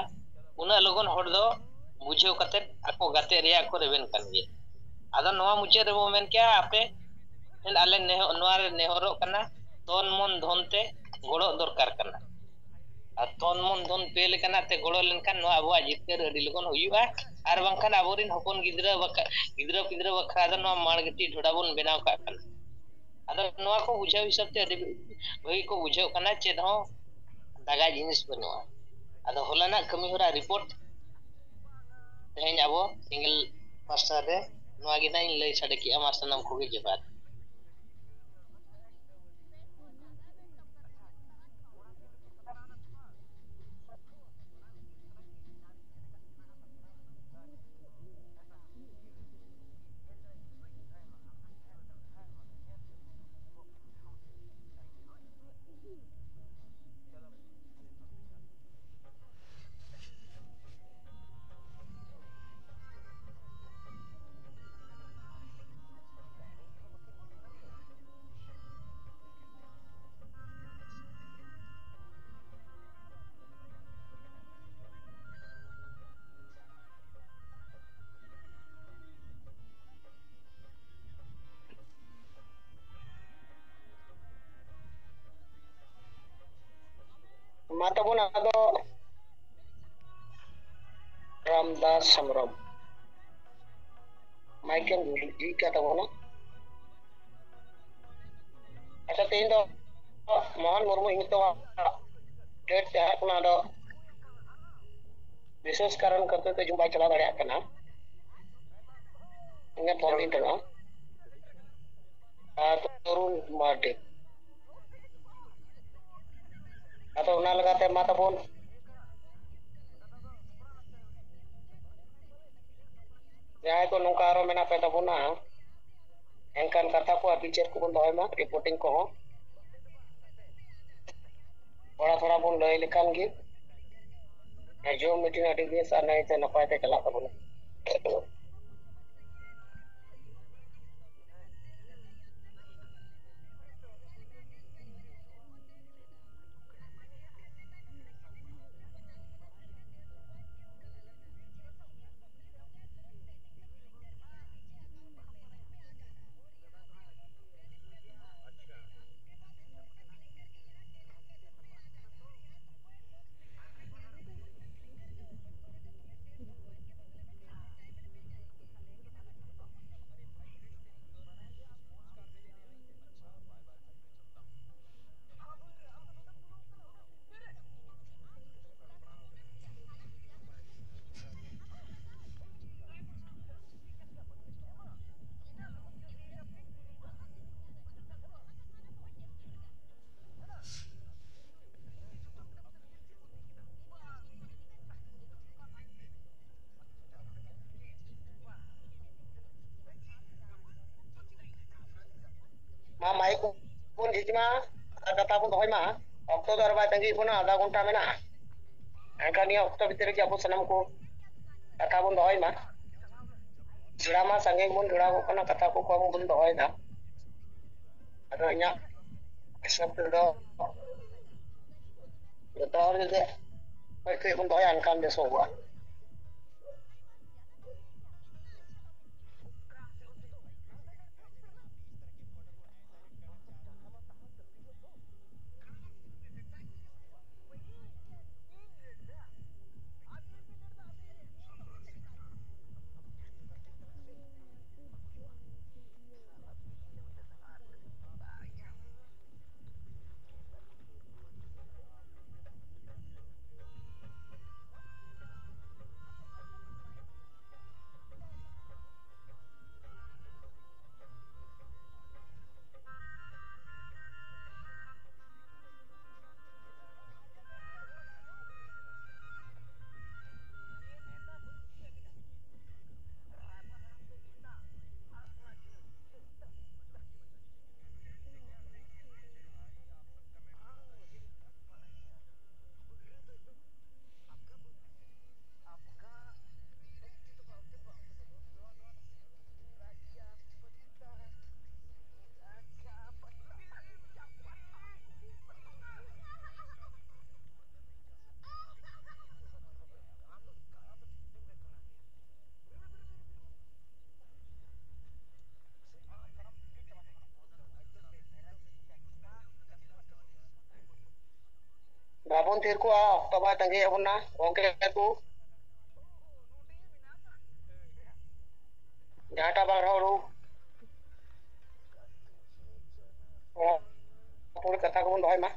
ᱩᱱᱟᱹᱜ ᱞᱚᱜᱚᱱ ᱦᱚᱲ ᱫᱚ ᱵᱩᱡᱷᱟᱹᱣ ᱠᱟᱛᱮᱫ ᱟᱠᱚ ᱜᱟᱛᱮ ᱨᱮᱭᱟᱜ ᱠᱚ ᱨᱮᱵᱮᱱ ᱠᱟᱱ ᱜᱮᱭᱟ᱾ ᱟᱫᱚ ᱱᱚᱣᱟ ᱢᱩᱪᱟᱹᱫ ᱨᱮᱵᱚ ᱢᱮᱱ ᱠᱮᱜᱼᱟ, ᱟᱯᱮ ᱴᱷᱮᱱ ᱟᱞᱮ ᱱᱮᱦᱚ-, ᱱᱚᱣᱟ ᱨᱮ ᱱᱮᱦᱚᱨᱚᱜ ᱠᱟᱱᱟ, ᱛᱚᱱ ᱢᱚᱱ ᱫᱷᱚᱱ ᱛᱮ ᱜᱚᱲᱚᱜ ᱫᱚᱨᱠᱟᱨ ᱠᱟᱱᱟ᱾ ᱟᱨ ᱛᱚᱱ ᱢᱚᱱ ᱫᱷᱚᱱ ᱯᱮ ᱞᱮᱠᱟᱱᱟᱜ ᱛᱮ ᱜᱚᱲᱚ ᱞᱮᱱᱠᱷᱟᱱ ᱱᱚᱣᱟ ᱟᱵᱚᱣᱟᱜ ᱡᱤᱛᱠᱟᱹᱨ ᱟᱹᱰᱤ ᱞᱚᱜᱚᱱ ᱦᱩᱭᱩᱜᱼᱟ᱾ ᱟᱨ ᱵᱟᱝᱠᱷᱟᱱ ᱟᱵᱚᱨᱮᱱ ᱦᱚᱯᱚᱱ ᱜᱤᱫᱽᱨᱟᱹ ᱵᱟᱠᱷᱟ-, ᱜᱤᱫᱽᱨᱟᱹ ᱯᱤᱫᱽᱨᱟᱹ ᱵᱟᱠᱷᱨᱟ ᱫᱚ ᱱᱚᱣᱟ ᱢᱟᱲᱜᱷᱟᱹᱴᱤ ᱰᱷᱚᱰᱟ ᱵᱚᱱ ᱵᱮᱱᱟᱣ ᱠᱟᱜ ᱠᱟᱱᱟ᱾ ᱟᱫᱚ ᱱᱚᱣᱟ ᱠᱚ ᱵᱩᱡᱷᱟᱹᱣ ᱦᱤᱥᱟᱹᱵ ᱛᱮ ᱟᱹᱰᱤ ᱵᱷᱟᱹᱜᱤ ᱠᱚ ᱵᱩᱡᱷᱟᱹᱣ ᱠᱟᱱᱟ, ᱪᱮᱫ ᱦᱚᱸ ᱫᱟᱜᱟ ᱡᱤᱱᱤᱥ ᱵᱟᱹᱱᱩᱜᱼᱟ᱾ ᱟᱫᱚ ᱦᱚᱞᱟᱱᱟᱜ ᱠᱟᱹᱢᱤ ᱦᱚᱨᱟ ᱨᱤᱯᱳᱨᱴ ᱛᱮᱦᱮᱧ ᱟᱵᱚ ᱮᱸᱜᱮᱞ ᱯᱟᱥᱴᱟ ᱨᱮ ᱱᱚᱣᱟ ᱜᱮ ᱱᱟᱜ ᱤᱧ ᱞᱟᱹᱭ ᱥᱟᱰᱮ ᱠᱮᱜᱼᱟ᱾ ᱢᱟ ᱥᱟᱱᱟᱢ ᱠᱚᱜᱮ ᱡᱚᱦᱟᱨ᱾ ᱢᱟ ᱛᱟᱵᱚᱱ ᱟᱫᱚ ᱨᱟᱢᱫᱟᱥ ᱦᱮᱢᱵᱨᱚᱢ, ᱢᱟᱭᱤᱠ ᱮᱢ ᱡᱷᱤᱡ ᱠᱟᱜ ᱛᱟᱵᱚᱱᱟ᱾ ᱟᱪᱪᱷᱟ, ᱛᱮᱦᱮᱧ ᱫᱚ ᱢᱳᱦᱚᱱ ᱢᱩᱨᱢᱩ ᱧᱩᱛᱩᱢᱟᱜ ᱰᱮᱴ ᱛᱟᱦᱮᱸ ᱠᱟᱱᱟ, ᱟᱫᱚ ᱵᱤᱥᱮᱥ ᱠᱟᱨᱚᱱ ᱠᱷᱟᱹᱛᱤᱨ ᱛᱮ ᱡᱩ ᱵᱟᱭ ᱪᱟᱞᱟᱣ ᱫᱟᱲᱮᱭᱟᱜ ᱠᱟᱱᱟ᱾ ᱤᱧᱟᱹᱜ ᱯᱷᱳᱱ ᱤᱧ ᱛᱟᱦᱮᱱᱟ᱾ ᱟᱨ ᱛᱚᱨᱩᱱ ᱢᱟᱨᱰᱤ᱾ ᱟᱫᱚ ᱚᱱᱟ ᱞᱮᱠᱟᱛᱮ ᱢᱟ ᱛᱟᱵᱚᱱ, ᱡᱟᱦᱟᱸᱭ ᱠᱚ ᱱᱚᱝᱠᱟ ᱟᱨᱚ ᱢᱮᱱᱟᱜ ᱯᱮ ᱛᱟᱵᱚᱱᱟ, ᱮᱱᱠᱷᱟᱱ ᱠᱟᱛᱷᱟ ᱠᱚ ᱟᱨ ᱵᱤᱪᱟᱹᱨ ᱠᱚᱵᱚᱱ ᱫᱚᱦᱚᱭ ᱢᱟ, ᱨᱤᱯᱳᱨᱴᱤᱝ ᱠᱚᱦᱚᱸ᱾ ᱛᱷᱚᱲᱟ ᱛᱷᱚᱲᱟ ᱵᱚᱱ ᱞᱟᱹᱭ ᱞᱮᱠᱷᱟᱱ ᱜᱮ ᱡᱩᱢ ᱢᱤᱴᱤᱝ ᱟᱹᱰᱤ ᱵᱮᱥ ᱟᱨ ᱱᱟᱭᱛᱮ ᱱᱟᱯᱟᱭ ᱛᱮ ᱪᱟᱞᱟᱜ ᱛᱟᱵᱚᱱᱟ᱾ ᱢᱟᱭᱤᱠ ᱵᱚᱱ ᱡᱷᱤᱡ ᱢᱟ ᱟᱨ ᱠᱟᱛᱷᱟ ᱵᱚᱱ ᱫᱚᱦᱚᱭ ᱢᱟ᱾ ᱚᱠᱛᱚ ᱫᱚ ᱟᱨ ᱵᱟᱭ ᱛᱟᱺᱜᱤ ᱵᱚᱱᱟ, ᱟᱫᱷᱟ ᱜᱷᱚᱱᱴᱟ ᱢᱮᱱᱟᱜᱼᱟ᱾ ᱮᱱᱠᱷᱟᱱ ᱱᱤᱭᱟᱹ ᱚᱠᱛᱚ ᱵᱷᱤᱛᱤᱨ ᱨᱮᱜᱮ ᱟᱵᱚ ᱥᱟᱱᱟᱢ ᱠᱚ ᱠᱟᱛᱷᱟ ᱵᱚᱱ ᱫᱚᱦᱚᱭ ᱢᱟ᱾ ᱡᱚᱲᱟᱣ ᱢᱟ ᱥᱟᱸᱜᱮ ᱜᱮᱵᱚᱱ ᱡᱚᱲᱟᱣ ᱠᱚᱜ ᱠᱟᱱᱟ, ᱠᱟᱛᱷᱟ ᱠᱚ ᱠᱚᱢ ᱵᱚᱱ ᱫᱚᱦᱚᱭᱮᱫᱟ᱾ ᱟᱫᱚ ᱤᱧᱟᱹᱜ ᱦᱤᱥᱟᱹᱵ ᱛᱮᱫᱚ ᱡᱚᱛᱚ ᱦᱚᱲ ᱡᱩᱫᱤ ᱠᱟᱹᱡ ᱠᱟᱹᱡ ᱵᱚᱱ ᱫᱚᱦᱚᱭᱟ, ᱮᱱᱠᱷᱟᱱ ᱵᱮᱥᱚᱜᱚᱜᱼᱟ᱾ ᱵᱟᱵᱚᱱ ᱛᱷᱤᱨ ᱠᱚᱜᱼᱟ, ᱚᱠᱛᱚ ᱵᱟᱭ ᱛᱟᱺᱜᱤᱭᱮᱫ ᱵᱚᱱᱟ ᱜᱚᱢᱠᱮ ᱠᱚ᱾ ᱡᱟᱦᱟᱸᱴᱟᱜ ᱵᱟᱨ ᱦᱚᱲ ᱠᱟᱛᱷᱟ ᱠᱚᱵᱚᱱ ᱫᱚᱦᱚᱭ ᱢᱟ᱾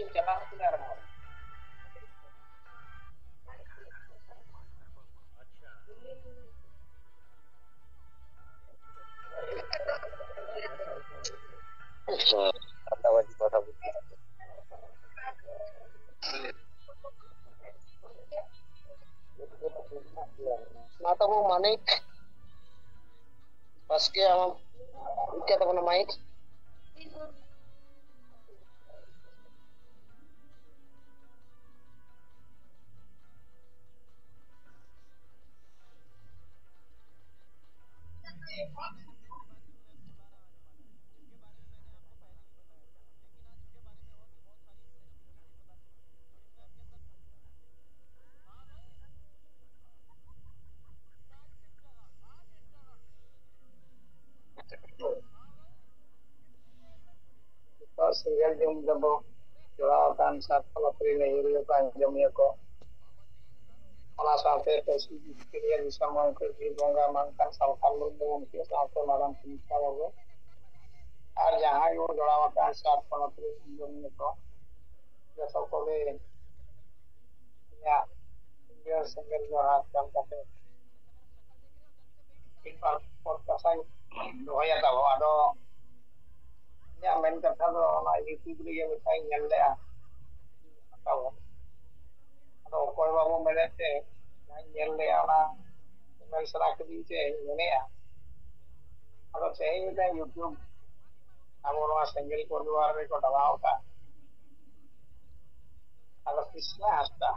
ᱤᱧ ᱪᱟᱞᱟᱣ ᱠᱟᱛᱮ ᱟᱨᱦᱚᱸ᱾ ᱟᱪᱪᱷᱟ, ᱟᱫᱚ ᱵᱟᱹᱧ ᱯᱟᱲᱦᱟᱣ᱾ ᱢᱟ ᱛᱟᱵᱚ ᱢᱟᱱᱤᱠ ᱵᱟᱥᱠᱮ, ᱟᱢ ᱤᱠᱟᱹ ᱛᱟᱵᱚᱱᱟ ᱢᱟᱭᱤᱠ᱾ ᱱᱤᱛᱚᱜ ᱥᱮᱸᱜᱮᱞ ᱡᱚᱢ ᱫᱚᱵᱚ ᱡᱚᱲᱟᱣ ᱟᱠᱟᱱ ᱥᱟᱨ ᱯᱚᱱᱚᱛ ᱨᱮᱱ ᱟᱹᱭᱩᱨᱤᱭᱟᱹ ᱠᱚ, ᱟᱸᱡᱚᱢᱤᱭᱟᱹ ᱠᱚ, ᱚᱱᱟ ᱥᱟᱶᱛᱮ ᱯᱟᱹᱨᱥᱤ ᱡᱤᱛᱠᱟᱹᱨᱤᱭᱟᱹ ᱫᱤᱥᱚᱢ ᱜᱚᱢᱠᱮ ᱵᱤᱨ ᱵᱚᱸᱜᱟ ᱢᱟᱱᱛᱟᱱ ᱥᱟᱞᱠᱷᱟᱱ ᱢᱩᱨᱢᱩ ᱜᱚᱢᱠᱮ ᱥᱟᱶᱛᱮ ᱢᱟᱨᱟᱝ ᱯᱩᱞᱤᱥ ᱵᱟᱵᱟ ᱠᱚ ᱟᱨ ᱡᱟᱦᱟᱸᱭ ᱵᱚᱱ ᱡᱚᱲᱟᱣ ᱟᱠᱟᱱ ᱥᱟᱨ ᱯᱚᱱᱚᱛ ᱨᱮᱱ ᱟᱸᱡᱚᱢᱤᱭᱟᱹ ᱠᱚ, ᱡᱚᱛᱚ ᱠᱚᱜᱮ ᱤᱧᱟᱹᱜ ᱥᱤᱸᱜᱟᱹᱲ ᱥᱮᱸᱜᱮᱞ ᱡᱚᱦᱟᱨ ᱪᱟᱞ ᱠᱟᱛᱮ ᱢᱤᱫ ᱵᱟᱨ ᱯᱚᱫ ᱠᱟᱛᱷᱟᱧ ᱫᱚᱦᱚᱭᱟ ᱛᱟᱵᱚ᱾ ᱟᱫᱚ ᱤᱧᱟᱹᱜ ᱢᱮᱱ ᱠᱟᱛᱷᱟ ᱫᱚ ᱚᱱᱟ YouTube ᱨᱮᱜᱮ ᱢᱤᱫᱴᱟᱝ ᱤᱧ ᱧᱮᱞ ᱞᱮᱜᱼᱟ ᱛᱟᱵᱚ᱾ ᱟᱫᱚ ᱚᱠᱚᱭ ᱵᱟᱵᱚ ᱢᱮᱱᱮᱫ ᱛᱮ ᱡᱟᱦᱟᱸᱧ ᱧᱮᱞ ᱞᱮᱜᱼᱟ ᱚᱱᱟ ᱢᱮᱱ ᱥᱟᱱᱟ ᱠᱤᱫᱤᱧ ᱛᱮ ᱤᱧ ᱢᱮᱱᱮᱜᱼᱟ᱾ ᱟᱫᱚ ᱛᱮᱦᱮᱧ ᱢᱤᱫᱴᱟᱝ YouTube ᱟᱵᱚ ᱱᱚᱣᱟ ᱥᱮᱸᱜᱮᱞ ᱯᱚᱨᱤᱵᱟᱨ ᱨᱮᱠᱚ ᱰᱟᱞᱟᱣ ᱟᱠᱟᱫ᱾ ᱟᱫᱚ ᱠᱨᱤᱥᱱᱟ ᱦᱟᱸᱥᱫᱟ,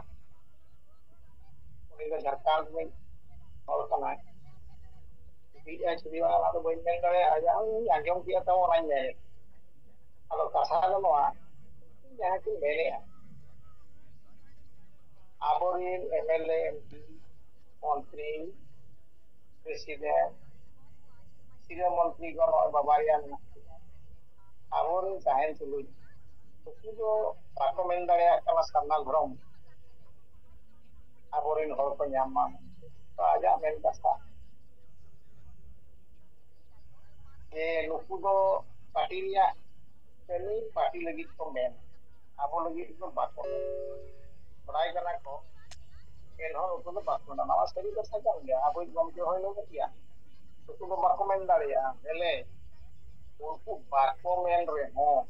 ᱩᱱᱤ ᱫᱚ ᱡᱷᱟᱲᱠᱷᱚᱸᱰ ᱨᱤᱱᱤᱡ ᱦᱚᱲ ᱠᱟᱱᱟᱭ᱾ ᱪᱷᱩᱵᱤ ᱟᱭ ᱪᱷᱩᱵᱤ ᱵᱟᱝ, ᱚᱱᱟ ᱫᱚ ᱵᱟᱹᱧ ᱢᱮᱱ ᱫᱟᱲᱮᱭᱟᱜᱼᱟ, ᱡᱟᱦᱟᱸ ᱤᱧ ᱟᱸᱡᱚᱢ ᱠᱮᱫᱟ ᱛᱟᱢ ᱚᱱᱟᱧ ᱢᱮᱱ᱾ ᱟᱫᱚ ᱠᱟᱛᱷᱟ ᱫᱚ ᱱᱚᱣᱟ, ᱡᱟᱦᱟᱸ ᱠᱤᱱ ᱢᱮᱱᱮᱜᱼᱟ, ᱟᱵᱚᱨᱮᱱ MLA, MP, ᱢᱚᱱᱛᱨᱤ, president, ᱥᱤᱨᱟᱹ ᱢᱚᱱᱛᱨᱤ ᱠᱚ ᱱᱚᱜᱼᱚᱭ ᱵᱟᱵᱟᱨᱭᱟ ᱢᱮᱱᱟᱜ ᱠᱤᱱᱟ᱾ ᱟᱵᱚᱨᱮᱱ ᱛᱟᱦᱮᱱ ᱛᱩᱞᱩᱡ ᱩᱱᱠᱩ ᱫᱚ ᱵᱟᱠᱚ ᱢᱮᱱ ᱫᱟᱲᱮᱭᱟᱜ ᱠᱟᱱᱟ ᱥᱟᱨᱱᱟ ᱫᱷᱚᱨᱚᱢ ᱟᱵᱚᱨᱮᱱ ᱦᱚᱲ ᱠᱚ ᱧᱟᱢ ᱢᱟ᱾ ᱛᱚ ᱟᱡᱟᱜ ᱢᱮᱱ ᱠᱟᱛᱷᱟ ᱡᱮ ᱱᱩᱠᱩ ᱫᱚ ᱯᱟᱨᱴᱤ ᱨᱮᱭᱟᱜ ᱠᱟᱹᱢᱤ ᱯᱟᱨᱴᱤ ᱞᱟᱹᱜᱤᱫ ᱠᱚ ᱢᱮᱱ ᱟᱵᱚ ᱞᱟᱹᱜᱤᱫ ᱫᱚ ᱵᱟᱠᱚ ᱢᱮᱱᱟ᱾ ᱵᱟᱲᱟᱭ ᱠᱟᱱᱟ ᱠᱚ, ᱮᱱᱦᱚᱸ ᱩᱱᱠᱩ ᱫᱚ ᱵᱟᱠᱚ ᱢᱮᱱᱟ᱾ ᱱᱚᱣᱟ ᱥᱟᱹᱨᱤ ᱠᱟᱛᱷᱟ ᱠᱟᱱ ᱜᱮᱭᱟ᱾ ᱟᱵᱚᱭᱤᱡ ᱜᱚᱢᱠᱮ ᱦᱚᱸᱭ ᱞᱟᱹᱭ ᱠᱮᱭᱟ, ᱩᱱᱠᱩ ᱫᱚ ᱵᱟᱠᱚ ᱢᱮᱱ ᱫᱟᱲᱮᱭᱟᱜᱼᱟ᱾ ᱦᱮᱞᱮ, ᱩᱱᱠᱩ ᱵᱟᱠᱚ ᱢᱮᱱ ᱨᱮᱦᱚᱸ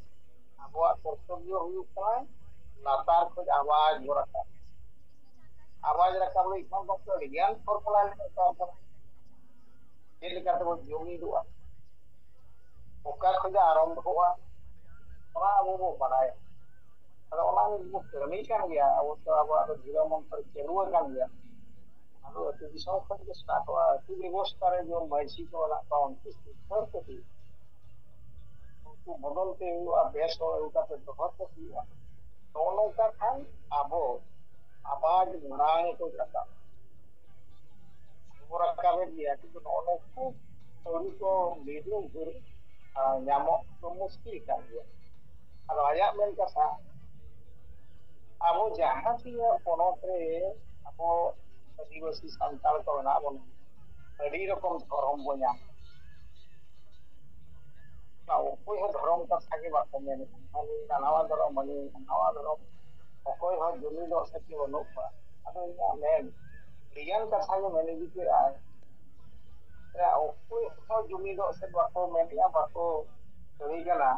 ᱟᱵᱚᱣᱟᱜ ᱠᱚᱨᱛᱚᱵᱵᱚ ᱦᱩᱭᱩᱜ ᱠᱟᱱᱟ ᱞᱟᱛᱟᱨ ᱠᱷᱚᱱ ᱟᱣᱟᱡ ᱵᱚ ᱨᱟᱠᱟᱵ᱾ ᱟᱣᱟᱡ ᱨᱟᱠᱟᱵ ᱞᱟᱹᱜᱤᱫ ᱠᱷᱟᱱ ᱫᱚ ᱟᱹᱰᱤ ᱜᱟᱱ ᱯᱷᱚᱨᱢᱩᱞᱟ ᱢᱮᱱᱟᱜ ᱛᱟᱵᱚᱱᱟ᱾ ᱪᱮᱫ ᱞᱮᱠᱟ ᱛᱮᱵᱚᱱ ᱡᱩᱢᱤᱫᱚᱜᱼᱟ, ᱚᱠᱟ ᱠᱷᱚᱱ ᱟᱨᱟᱢᱵᱷᱚᱜᱼᱟ, ᱚᱱᱟ ᱟᱵᱚ ᱵᱚ ᱵᱟᱲᱟᱭᱟ᱾ ᱟᱫᱚ ᱚᱱᱟ ᱵᱚ ᱠᱟᱹᱢᱤ ᱠᱟᱱ ᱜᱮᱭᱟ᱾ ᱟᱵᱚ ᱫᱚ, ᱟᱵᱚᱣᱟᱜ ᱫᱚ ᱫᱷᱚᱨᱚᱢ ᱢᱚᱱᱛᱨᱚ ᱪᱟᱹᱞᱩ ᱟᱠᱟᱱ ᱜᱮᱭᱟ᱾ ᱟᱫᱚ ᱟᱹᱛᱩ ᱫᱤᱥᱚᱢ ᱠᱷᱚᱱ ᱜᱮ ᱥᱴᱟᱨᱴᱚᱜᱼᱟ᱾ ᱟᱹᱛᱩ ᱵᱮᱵᱚᱥᱛᱷᱟ ᱨᱮ ᱡᱮᱢᱚᱱ ᱢᱟᱹᱡᱷᱤ ᱠᱚ ᱢᱮᱱᱟᱜ ᱠᱚᱣᱟ, ᱩᱱᱠᱩ ᱥᱤᱠᱷᱟᱹᱣ ᱠᱚ ᱦᱩᱭᱩᱜᱼᱟ, ᱩᱱᱠᱩ ᱵᱚᱫᱚᱞ ᱛᱮ ᱦᱩᱭᱩᱜᱼᱟ, ᱵᱮᱥ ᱦᱚᱲ ᱟᱹᱜᱩ ᱠᱟᱛᱮ ᱫᱚᱦᱚ ᱠᱚ ᱦᱩᱭᱩᱜᱼᱟ᱾ ᱱᱚᱜᱼᱚ ᱱᱚᱝᱠᱟ ᱠᱷᱟᱱ ᱟᱵᱚ ᱟᱣᱟᱡ ᱢᱟᱲᱟᱝ ᱠᱚ ᱨᱟᱠᱟᱵ᱾ ᱟᱵᱚ ᱨᱟᱠᱟᱵᱮᱫ ᱜᱮᱭᱟ, ᱠᱤᱱᱛᱩ ᱱᱚᱜᱼᱚ ᱱᱩᱠᱩ ᱟᱹᱣᱨᱤ ᱠᱚ ᱵᱤᱨᱩᱫᱷ ᱧᱟᱢᱚᱜ ᱫᱚ ᱢᱩᱥᱠᱤᱞ ᱠᱟᱱ ᱜᱮᱭᱟ᱾ ᱟᱫᱚ ᱟᱭᱟᱜ ᱢᱮᱱ ᱠᱟᱛᱷᱟ, ᱟᱵᱚ ᱡᱟᱦᱟᱸ ᱛᱤᱱᱟᱹᱜ ᱯᱚᱱᱚᱛ ᱨᱮ ᱟᱵᱚ ᱟᱹᱫᱤᱵᱟᱹᱥᱤ ᱥᱟᱱᱛᱟᱲ ᱠᱚ ᱢᱮᱱᱟᱜ ᱵᱚᱱᱟ, ᱟᱹᱰᱤ ᱨᱚᱠᱚᱢ ᱫᱷᱚᱨᱚᱢ ᱵᱚ ᱧᱟᱢ᱾ ᱚᱠᱚᱭ ᱦᱚᱸ ᱫᱷᱚᱨᱚᱢ ᱠᱟᱛᱷᱟ ᱜᱮ ᱵᱟᱠᱚ ᱢᱮᱱᱮᱫᱼᱟ, ᱦᱟᱹᱱᱤ ᱱᱟᱣᱟ ᱫᱷᱚᱨᱚᱢ, ᱦᱟᱹᱱᱤ ᱱᱟᱣᱟ ᱫᱷᱚᱨᱚᱢ᱾ ᱚᱠᱚᱭ ᱦᱚᱸ ᱡᱩᱢᱤᱫᱚᱜ ᱥᱮᱫ ᱜᱮ ᱵᱟᱹᱱᱩᱜ ᱠᱚᱣᱟ᱾ ᱟᱫᱚ ᱤᱧᱟᱹᱜ ᱢᱮᱱ, ᱟᱹᱰᱤᱜᱟᱱ ᱠᱟᱛᱷᱟ ᱜᱮ ᱢᱮᱱ ᱤᱫᱤ ᱠᱮᱫᱼᱟᱭ᱾ ᱚᱠᱚᱭ ᱦᱚᱸ ᱡᱩᱢᱤᱫᱚᱜ ᱥᱮᱫ ᱵᱟᱠᱚ ᱢᱮᱱᱮᱫᱼᱟ, ᱵᱟᱠᱚ ᱠᱟᱹᱢᱤ ᱠᱟᱱᱟ᱾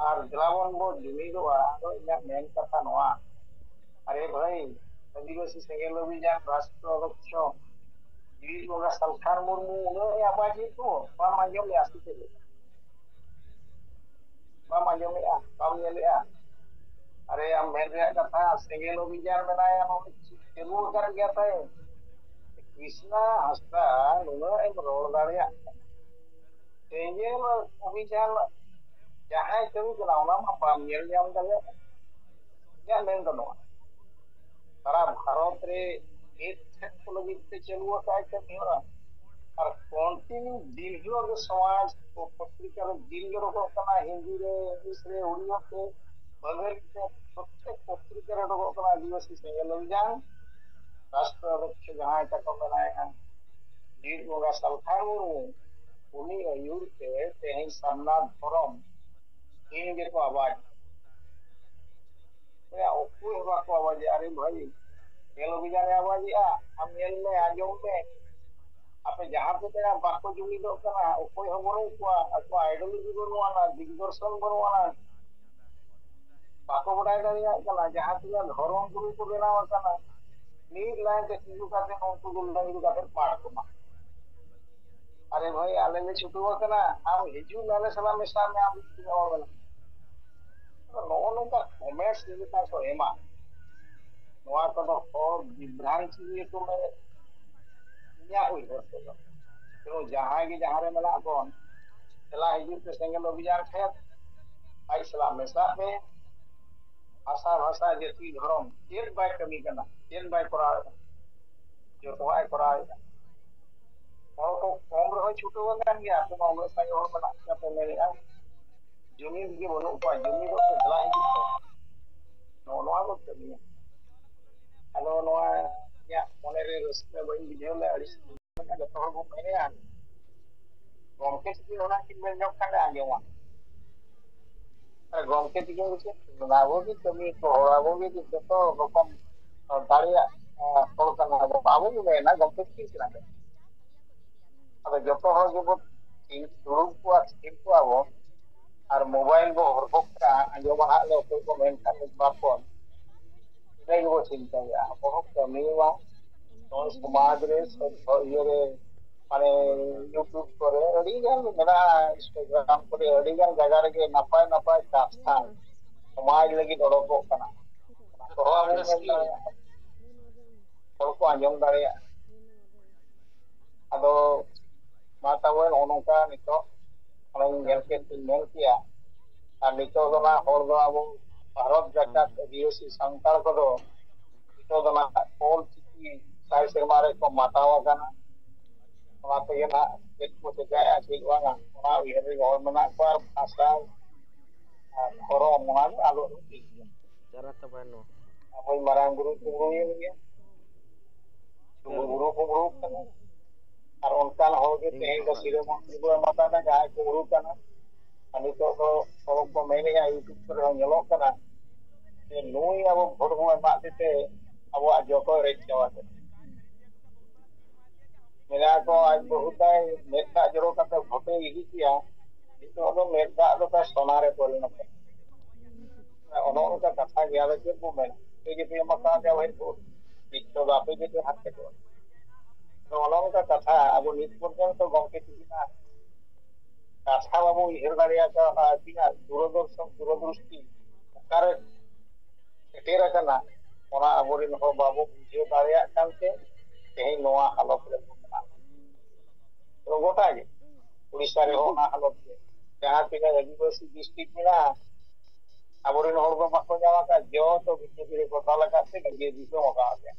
ᱟᱨ ᱫᱮᱞᱟ ᱵᱚᱱ ᱵᱚ ᱡᱩᱢᱤᱫᱚᱜᱼᱟ᱾ ᱟᱫᱚ ᱤᱧᱟᱹᱜ ᱢᱮᱱ ᱠᱟᱛᱷᱟ ᱱᱚᱣᱟ, ᱟᱨᱮ ᱵᱷᱟᱹᱭ, ᱟᱹᱫᱤᱵᱟᱹᱥᱤ ᱥᱮᱸᱜᱮᱞ ᱚᱵᱷᱤᱡᱟᱱ ᱨᱟᱥᱴᱨᱚ ᱨᱚᱠᱠᱷᱚ ᱵᱤᱨ ᱵᱚᱸᱜᱟ ᱥᱟᱞᱠᱷᱟᱱ ᱢᱩᱨᱢᱩ ᱩᱱᱟᱹᱜ ᱮ ᱟᱵᱟᱡᱮᱫ ᱫᱚ, ᱵᱟᱢ ᱟᱸᱡᱚᱢ ᱞᱮᱜᱼᱟ ᱥᱮ ᱪᱮᱫ? ᱵᱟᱢ ᱟᱸᱡᱚᱢᱮᱜᱼᱟ, ᱵᱟᱢ ᱧᱮᱞᱮᱜᱼᱟ? ᱟᱨᱮ, ᱟᱢ ᱢᱮᱱ ᱨᱮᱭᱟᱜ ᱠᱟᱛᱷᱟ, ᱥᱮᱸᱜᱮᱞ ᱚᱵᱷᱤᱡᱟᱱ ᱢᱮᱱᱟᱭᱟ, ᱱᱚᱰᱮ ᱪᱟᱹᱞᱩ ᱟᱠᱟᱱ ᱜᱮᱭᱟ ᱛᱟᱭ᱾ ᱠᱨᱤᱥᱱᱟ ᱦᱟᱸᱥᱫᱟ, ᱱᱩᱱᱟᱹᱜ ᱮᱢ ᱨᱚᱲ ᱫᱟᱲᱮᱭᱟᱜ ᱠᱟᱱᱟ᱾ ᱥᱮᱸᱜᱮᱞ ᱚᱵᱷᱤᱡᱟᱱ ᱡᱟᱦᱟᱸᱭ ᱠᱟᱹᱢᱤ ᱠᱟᱱᱟ, ᱚᱱᱟ ᱢᱟ ᱵᱟᱢ ᱧᱮᱞ ᱧᱟᱢ ᱫᱟᱲᱮᱭᱟᱜ ᱠᱟᱱᱟ᱾ ᱤᱧᱟᱹᱜ ᱢᱮᱱ ᱫᱚ ᱱᱚᱣᱟ, ᱥᱟᱨᱟ ᱵᱷᱟᱨᱚᱛ ᱨᱮ ᱢᱤᱫ ᱴᱷᱮᱱ ᱠᱚ ᱞᱟᱹᱜᱤᱫ ᱛᱮ ᱪᱟᱹᱞᱩ ᱟᱠᱟᱫ ᱠᱟᱹᱢᱤ ᱦᱚᱨᱟ᱾ ᱟᱨ ᱠᱚᱱᱴᱤᱱᱤᱭᱩ ᱫᱤᱱ ᱦᱤᱞᱳᱜ ᱜᱮ ᱥᱚᱢᱟᱡᱽ ᱠᱚ ᱯᱚᱛᱨᱤᱠᱟ ᱨᱮ ᱫᱤᱱ ᱜᱮ ᱚᱰᱚᱠᱚᱜ ᱠᱟᱱᱟ, ᱦᱤᱱᱫᱤ ᱨᱮ, ᱤᱝᱞᱤᱥ ᱨᱮ, ᱩᱲᱤᱭᱟ ᱛᱮ, ᱵᱟᱝᱜᱟᱞᱤ ᱛᱮ, ᱯᱨᱚᱛᱮᱠ ᱯᱚᱛᱨᱤᱠᱟ ᱨᱮ ᱚᱰᱚᱠᱚᱜ ᱠᱟᱱᱟ ᱟᱹᱫᱤᱵᱟᱹᱥᱤ ᱥᱮᱸᱜᱮᱞ ᱚᱵᱷᱤᱡᱟᱱ᱾ ᱨᱟᱥᱴᱨᱚ ᱚᱫᱷᱭᱚᱠᱥᱚ ᱡᱟᱦᱟᱸᱭ ᱛᱟᱠᱚ ᱢᱮᱱᱟᱭᱟ, ᱵᱤᱨ ᱵᱚᱸᱜᱟ ᱥᱟᱞᱠᱷᱟᱱ ᱢᱩᱨᱢᱩ, ᱩᱱᱤ ᱟᱹᱭᱩᱨ ᱛᱮ ᱛᱮᱦᱮᱧ ᱥᱟᱨᱱᱟ ᱫᱷᱚᱨᱚᱢ ᱫᱤᱱ ᱜᱮᱠᱚ ᱟᱵᱟᱫ᱾ ᱵᱚᱭᱦᱟ, ᱚᱠᱚᱭ ᱦᱚᱸ ᱵᱟᱠᱚ ᱟᱵᱟᱫᱮᱜᱼᱟ᱾ ᱟᱨᱮ ᱵᱷᱟᱹᱭ, ᱧᱮᱞ ᱚᱵᱷᱤᱡᱟᱱᱮ ᱟᱵᱟᱫᱮᱜᱼᱟ᱾ ᱟᱢ ᱧᱮᱞ ᱢᱮ, ᱟᱸᱡᱚᱢ ᱢᱮ, ᱟᱯᱮ ᱡᱟᱦᱟᱸ ᱛᱤᱱᱟᱹᱜ ᱵᱟᱠᱚ ᱡᱩᱢᱤᱫᱚᱜ ᱠᱟᱱᱟ, ᱚᱠᱚᱭ ᱦᱚᱸ ᱵᱟᱹᱱᱩᱜ ᱠᱚᱣᱟ, ᱟᱠᱚᱣᱟᱜ ideology ᱵᱟᱹᱱᱩᱜ ᱟᱱᱟ, ᱫᱤᱜᱽᱫᱚᱨᱥᱚᱱ ᱵᱟᱹᱱᱩᱜ ᱟᱱᱟ, ᱵᱟᱠᱚ ᱵᱟᱰᱟᱭ ᱫᱟᱲᱮᱭᱟᱜ ᱠᱟᱱᱟ᱾ ᱡᱟᱦᱟᱸ ᱛᱤᱱᱟᱹᱜ ᱫᱷᱚᱨᱚᱢ ᱜᱩᱨᱩ ᱠᱚ ᱵᱮᱱᱟᱣ ᱟᱠᱟᱱᱟ, ᱢᱤᱫ line ᱛᱮ ᱛᱤᱸᱜᱩ ᱠᱟᱛᱮ ᱩᱱᱠᱩ ᱠᱚ ᱞᱟᱹᱭ ᱠᱟᱛᱮ ᱯᱟᱲ ᱠᱚᱢᱟ᱾ ᱟᱨᱮ ᱵᱷᱟᱹᱭ, ᱟᱞᱮ ᱞᱮ ᱪᱷᱩᱴᱟᱹᱣ ᱟᱠᱟᱱᱟ, ᱟᱢ ᱦᱤᱡᱩᱜ ᱢᱮ, ᱟᱞᱮ ᱥᱟᱞᱟᱜ ᱢᱮᱥᱟᱜ ᱢᱮ, ᱟᱢ ᱡᱩᱫᱤ ᱛᱤᱱᱟᱹᱜ ᱦᱚᱲ ᱢᱮᱱᱟᱜ ᱠᱚᱣᱟ᱾ ᱱᱚᱜᱼᱚ ᱱᱚᱝᱠᱟ comments ᱡᱩᱫᱤ ᱠᱷᱟᱱ ᱠᱚ ᱮᱢᱟ, ᱱᱚᱣᱟ ᱠᱚᱫᱚ ᱦᱚᱲ ᱵᱤᱵᱷᱨᱟᱱᱛᱤ ᱜᱮᱠᱚ ᱢᱮᱱᱮᱫ, ᱤᱧᱟᱹᱜ ᱩᱭᱦᱟᱹᱨ ᱛᱮᱫᱚ᱾ ᱛᱚ ᱡᱟᱦᱟᱸᱭ ᱜᱮ ᱡᱟᱦᱟᱸ ᱨᱮ ᱢᱮᱱᱟᱜ ᱵᱚᱱ, ᱫᱮᱞᱟ ᱦᱤᱡᱩᱜ ᱯᱮ ᱥᱮᱸᱜᱮᱞ ᱚᱵᱷᱤᱡᱟᱱ ᱴᱷᱮᱱ, ᱟᱡ ᱥᱟᱞᱟᱜ ᱢᱮᱥᱟᱜ ᱯᱮ᱾ ᱵᱷᱟᱥᱟ, ᱵᱷᱟᱥᱟ, ᱡᱟᱹᱛᱤ, ᱫᱷᱚᱨᱚᱢ ᱪᱮᱫ ᱵᱟᱭ ᱠᱟᱹᱢᱤ ᱠᱟᱱᱟ, ᱪᱮᱫ ᱵᱟᱭ ᱠᱚᱨᱟᱣᱮᱫᱟ, ᱡᱚᱛᱚᱣᱟᱜ ᱮ ᱠᱚᱨᱟᱣᱮᱫᱟ᱾ ᱦᱚᱲ ᱠᱚ ᱠᱚᱢ ᱨᱮᱦᱚᱸᱭ ᱪᱷᱩᱴᱟᱹᱣ ᱟᱠᱟᱱ ᱜᱮᱭᱟ, ᱟᱯᱮ ᱢᱟ ᱩᱱᱟᱹᱜ ᱥᱟᱸᱜᱮ ᱦᱚᱲ ᱢᱮᱱᱟᱜ ᱯᱮᱭᱟ ᱯᱮ ᱢᱮᱱᱮᱫᱼᱟ, ᱡᱩᱢᱤᱫ ᱜᱮ ᱵᱟᱹᱱᱩᱜ ᱠᱚᱣᱟ, ᱡᱩᱢᱤᱫᱚᱜ ᱯᱮ, ᱫᱮᱞᱟ ᱦᱤᱡᱩᱜ ᱯᱮ, ᱱᱚᱜᱼᱚ ᱱᱚᱣᱟ ᱠᱚ ᱠᱟᱹᱢᱤᱭᱟ᱾ ᱟᱫᱚ ᱱᱚᱣᱟ ᱤᱧᱟᱹᱜ ᱢᱚᱱᱮᱨᱮ ᱨᱟᱹᱥᱠᱟᱹ ᱵᱟᱹᱧ ᱵᱩᱡᱷᱟᱹᱣ ᱞᱮᱫᱟ, ᱟᱹᱲᱤᱥ ᱡᱚᱛᱚ ᱦᱚᱲ ᱵᱚᱱ ᱢᱮᱱᱮᱫᱼᱟ, ᱜᱚᱢᱠᱮ ᱛᱤᱠᱤᱱ ᱚᱱᱟ ᱠᱤᱱ ᱢᱮᱱ ᱧᱚᱜ ᱠᱷᱟᱱ ᱞᱮ ᱟᱸᱡᱚᱢᱟ᱾ ᱟᱨ ᱜᱚᱢᱠᱮ ᱛᱤᱠᱤᱱ ᱫᱚ ᱪᱮᱫ? ᱟᱵᱚ ᱜᱮ ᱠᱟᱹᱢᱤ ᱠᱚ ᱦᱚᱲ, ᱟᱵᱚ ᱜᱮ ᱡᱚᱛᱚ ᱨᱚᱠᱚᱢ ᱫᱟᱲᱮᱭᱟᱜ ᱦᱚᱲ ᱠᱟᱱᱟ ᱵᱚᱱ᱾ ᱟᱵᱚ ᱜᱮ ᱢᱮᱱᱟ ᱜᱚᱢᱠᱮ ᱛᱤᱠᱤᱱ ᱠᱟᱱᱟ ᱞᱮ᱾ ᱟᱫᱚ ᱡᱚᱛᱚ ᱦᱚᱲ ᱜᱮᱵᱚᱱ ᱫᱩᱲᱩᱵ ᱠᱚᱜᱼᱟ, ᱛᱷᱤᱨ ᱠᱚᱜᱼᱟ ᱵᱚᱱ, ᱟᱨ mobile ᱵᱚ ᱦᱚᱨᱦᱚ ᱠᱟᱜᱼᱟ, ᱟᱸᱡᱚᱢᱟ ᱦᱟᱸᱜ ᱞᱮ ᱚᱠᱚᱭ ᱠᱚ ᱢᱮᱱᱠᱷᱟᱱ ᱥᱢᱟᱨᱴ ᱯᱷᱳᱱ, ᱤᱱᱟᱹ ᱜᱮᱵᱚ ᱪᱤᱱᱛᱟᱹᱭᱟ᱾ ᱟᱵᱚ ᱦᱚᱸ ᱠᱟᱹᱢᱤ ᱢᱟ ᱱᱚᱜᱼᱚᱭ ᱥᱚᱢᱟᱡᱽ ᱨᱮ ᱥᱮ ᱤᱭᱟᱹ ᱨᱮ, ᱢᱟᱱᱮ YouTube ᱠᱚᱨᱮ ᱟᱹᱰᱤ ᱜᱟᱱ ᱢᱮᱱᱟᱜᱼᱟ, Instagram ᱠᱚᱨᱮ ᱟᱹᱰᱤ ᱜᱟᱱ ᱡᱟᱭᱜᱟ ᱨᱮᱜᱮ ᱱᱟᱯᱟᱭ ᱱᱟᱯᱟᱭ ᱠᱟᱛᱷᱟ ᱥᱚᱢᱟᱡᱽ ᱞᱟᱹᱜᱤᱫ ᱚᱰᱚᱠᱚᱜ ᱠᱟᱱᱟ᱾ ᱚᱱᱟ ᱠᱚᱦᱚᱸ ᱟᱵᱚ ᱧᱮᱞ ᱫᱟᱲᱮᱭᱟᱜᱼᱟ, ᱦᱚᱲ ᱠᱚ ᱟᱸᱡᱚᱢ ᱫᱟᱲᱮᱭᱟᱜᱼᱟ᱾ ᱟᱫᱚ ᱢᱟ ᱛᱟᱵᱚᱱ ᱱᱚᱜᱼᱚ ᱱᱚᱝᱠᱟ ᱱᱤᱛᱚᱜ ᱚᱱᱟᱧ ᱧᱮᱞ ᱠᱮᱫ ᱛᱤᱧ ᱢᱮᱱ ᱠᱮᱭᱟ᱾ ᱟᱨ ᱱᱤᱛᱚᱜ ᱫᱚ ᱱᱟᱜ ᱦᱚᱲ ᱫᱚ ᱟᱵᱚ ᱵᱷᱟᱨᱚᱛ ᱡᱟᱠᱟᱛ ᱟᱹᱫᱤᱵᱟᱹᱥᱤ ᱥᱟᱱᱛᱟᱲ ᱠᱚᱫᱚ ᱱᱤᱛᱚᱜ ᱫᱚ ᱱᱟᱜ ᱚᱞ ᱪᱤᱠᱤ ᱥᱟᱭ ᱥᱮᱨᱢᱟ ᱨᱮᱠᱚ ᱢᱟᱛᱟᱣ ᱟᱠᱟᱱᱟ᱾ ᱚᱱᱟ ᱛᱮᱜᱮ ᱱᱟᱜ ᱪᱮᱫ ᱠᱚ ᱪᱮᱠᱟᱭᱮᱫᱼᱟ, ᱪᱮᱫ ᱵᱟᱝᱟ, ᱚᱱᱟ ᱩᱭᱦᱟᱹᱨ ᱨᱮᱜᱮ ᱦᱚᱲ ᱢᱮᱱᱟᱜ ᱠᱚᱣᱟ᱾ ᱟᱨ ᱵᱷᱟᱥᱟ ᱟᱨ ᱫᱷᱚᱨᱚᱢ, ᱱᱚᱣᱟ ᱫᱚ ᱟᱞᱚ ᱟᱹᱛᱤᱧ᱾ ᱪᱟᱨᱟ ᱛᱟᱵᱟᱭ ᱱᱚ᱾ ᱟᱵᱚᱭᱤᱡ ᱢᱟᱨᱟᱝ ᱵᱩᱨᱩ ᱠᱩᱢᱵᱽᱲᱩᱭᱮᱱ ᱜᱮᱭᱟ᱾ ᱠᱩᱢᱵᱽᱲᱩ ᱵᱩᱨᱩ ᱠᱩᱢᱵᱽᱲᱩ ᱠᱟᱱᱟ᱾ ᱟᱨ ᱚᱱᱠᱟᱱ ᱦᱚᱲ ᱜᱮ ᱛᱮᱦᱮᱧ ᱫᱚ ᱥᱤᱨᱟᱹ ᱢᱚᱱᱫᱤᱨ ᱵᱚᱱ ᱮᱢᱟ ᱠᱟᱱᱟ, ᱡᱟᱦᱟᱸᱭ ᱠᱩᱢᱵᱽᱲᱩ ᱠᱟᱱᱟ᱾ ᱟᱨ ᱱᱤᱛᱚᱜ ᱫᱚ ᱦᱚᱲ ᱠᱚ ᱢᱮᱱᱮᱜᱼᱟ, YouTube ᱠᱚᱨᱮ ᱦᱚᱸ ᱧᱮᱞᱚᱜ ᱠᱟᱱᱟ ᱡᱮ ᱱᱩᱭ ᱟᱵᱚ ᱵᱷᱳᱴ ᱵᱚᱱ ᱮᱢᱟᱫ ᱛᱮ ᱟᱵᱚᱣᱟᱜ ᱡᱚᱛᱚ ᱨᱮᱡ ᱪᱟᱵᱟ ᱠᱮᱫᱟ᱾ ᱢᱮᱱᱟ ᱠᱚ ᱟᱡ ᱵᱟᱹᱦᱩ ᱛᱟᱭ ᱢᱮᱫ ᱫᱟᱜ ᱡᱚᱨᱚ ᱠᱟᱛᱮ ᱵᱷᱳᱴᱮ ᱤᱫᱤ ᱠᱮᱭᱟ, ᱱᱤᱛᱚᱜ ᱫᱚ ᱢᱮᱫ ᱫᱟᱜ ᱫᱚ ᱛᱟᱭ ᱥᱚᱱᱟ ᱨᱮ ᱯᱚᱨᱤᱱᱚᱛ ᱮᱱᱟ᱾ ᱚᱱᱮ ᱚᱱᱠᱟ ᱠᱟᱛᱷᱟ ᱜᱮ᱾ ᱟᱫᱚ ᱪᱮᱫ ᱵᱚ ᱢᱮᱱᱟ, ᱟᱯᱮ ᱜᱮᱯᱮ ᱮᱢ ᱟᱠᱟᱫ ᱞᱮᱭᱟ ᱵᱷᱳᱴ, ᱱᱤᱛᱚᱜ ᱫᱚ ᱟᱯᱮ ᱜᱮᱯᱮ ᱦᱟᱨᱠᱮᱛᱚᱜᱼᱟ᱾ ᱟᱫᱚ ᱚᱱᱮ ᱚᱱᱠᱟ ᱠᱟᱛᱷᱟ᱾ ᱟᱵᱚ ᱱᱤᱛ ᱯᱚᱨᱡᱚᱱᱛᱚ ᱜᱚᱢᱠᱮ ᱛᱤᱠᱤᱱᱟᱜ ᱠᱟᱛᱷᱟ ᱵᱟᱵᱚ ᱩᱭᱦᱟᱹᱨ ᱫᱟᱲᱮᱭᱟᱜ ᱠᱟᱱᱟ, ᱚᱱᱟ ᱟᱹᱠᱤᱱᱟᱜ ᱫᱩᱨᱚᱫᱚᱨᱥᱚᱱ, ᱫᱩᱨᱚᱫᱨᱤᱥᱴᱤ ᱚᱠᱟᱨᱮ ᱥᱮᱴᱮᱨ ᱟᱠᱟᱱᱟ, ᱚᱱᱟ ᱟᱵᱚᱨᱮᱱ ᱦᱚᱲ ᱵᱟᱵᱚ ᱵᱩᱡᱷᱟᱹᱣ ᱫᱟᱲᱮᱭᱟᱜ ᱠᱟᱱᱛᱮ ᱛᱮᱦᱮᱧ ᱱᱚᱣᱟ ᱦᱟᱞᱚᱛ ᱨᱮ ᱢᱮᱱᱟᱜᱼᱟ᱾ ᱜᱚᱴᱟ ᱜᱮ, ᱩᱲᱤᱥᱥᱟ ᱨᱮᱦᱚᱸ ᱚᱱᱟ ᱦᱟᱞᱚᱛ ᱜᱮ᱾ ᱡᱟᱦᱟᱸ ᱛᱤᱱᱟᱹᱜ ᱟᱹᱫᱤᱵᱟᱹᱥᱤ ᱰᱤᱥᱴᱨᱤᱠᱴ ᱢᱮᱱᱟᱜᱼᱟ, ᱟᱵᱚᱨᱮᱱ ᱦᱚᱲ ᱫᱚ ᱵᱟᱠᱚ ᱧᱟᱢ ᱟᱠᱟᱫ, ᱡᱚᱛᱚ ᱵᱤᱡᱮᱯᱤ ᱨᱮᱠᱚ ᱫᱟᱞ ᱟᱠᱟᱫ ᱛᱮ ᱵᱤᱡᱮᱯᱤ ᱠᱚ ᱢᱚᱠᱟ ᱟᱠᱟᱫ᱾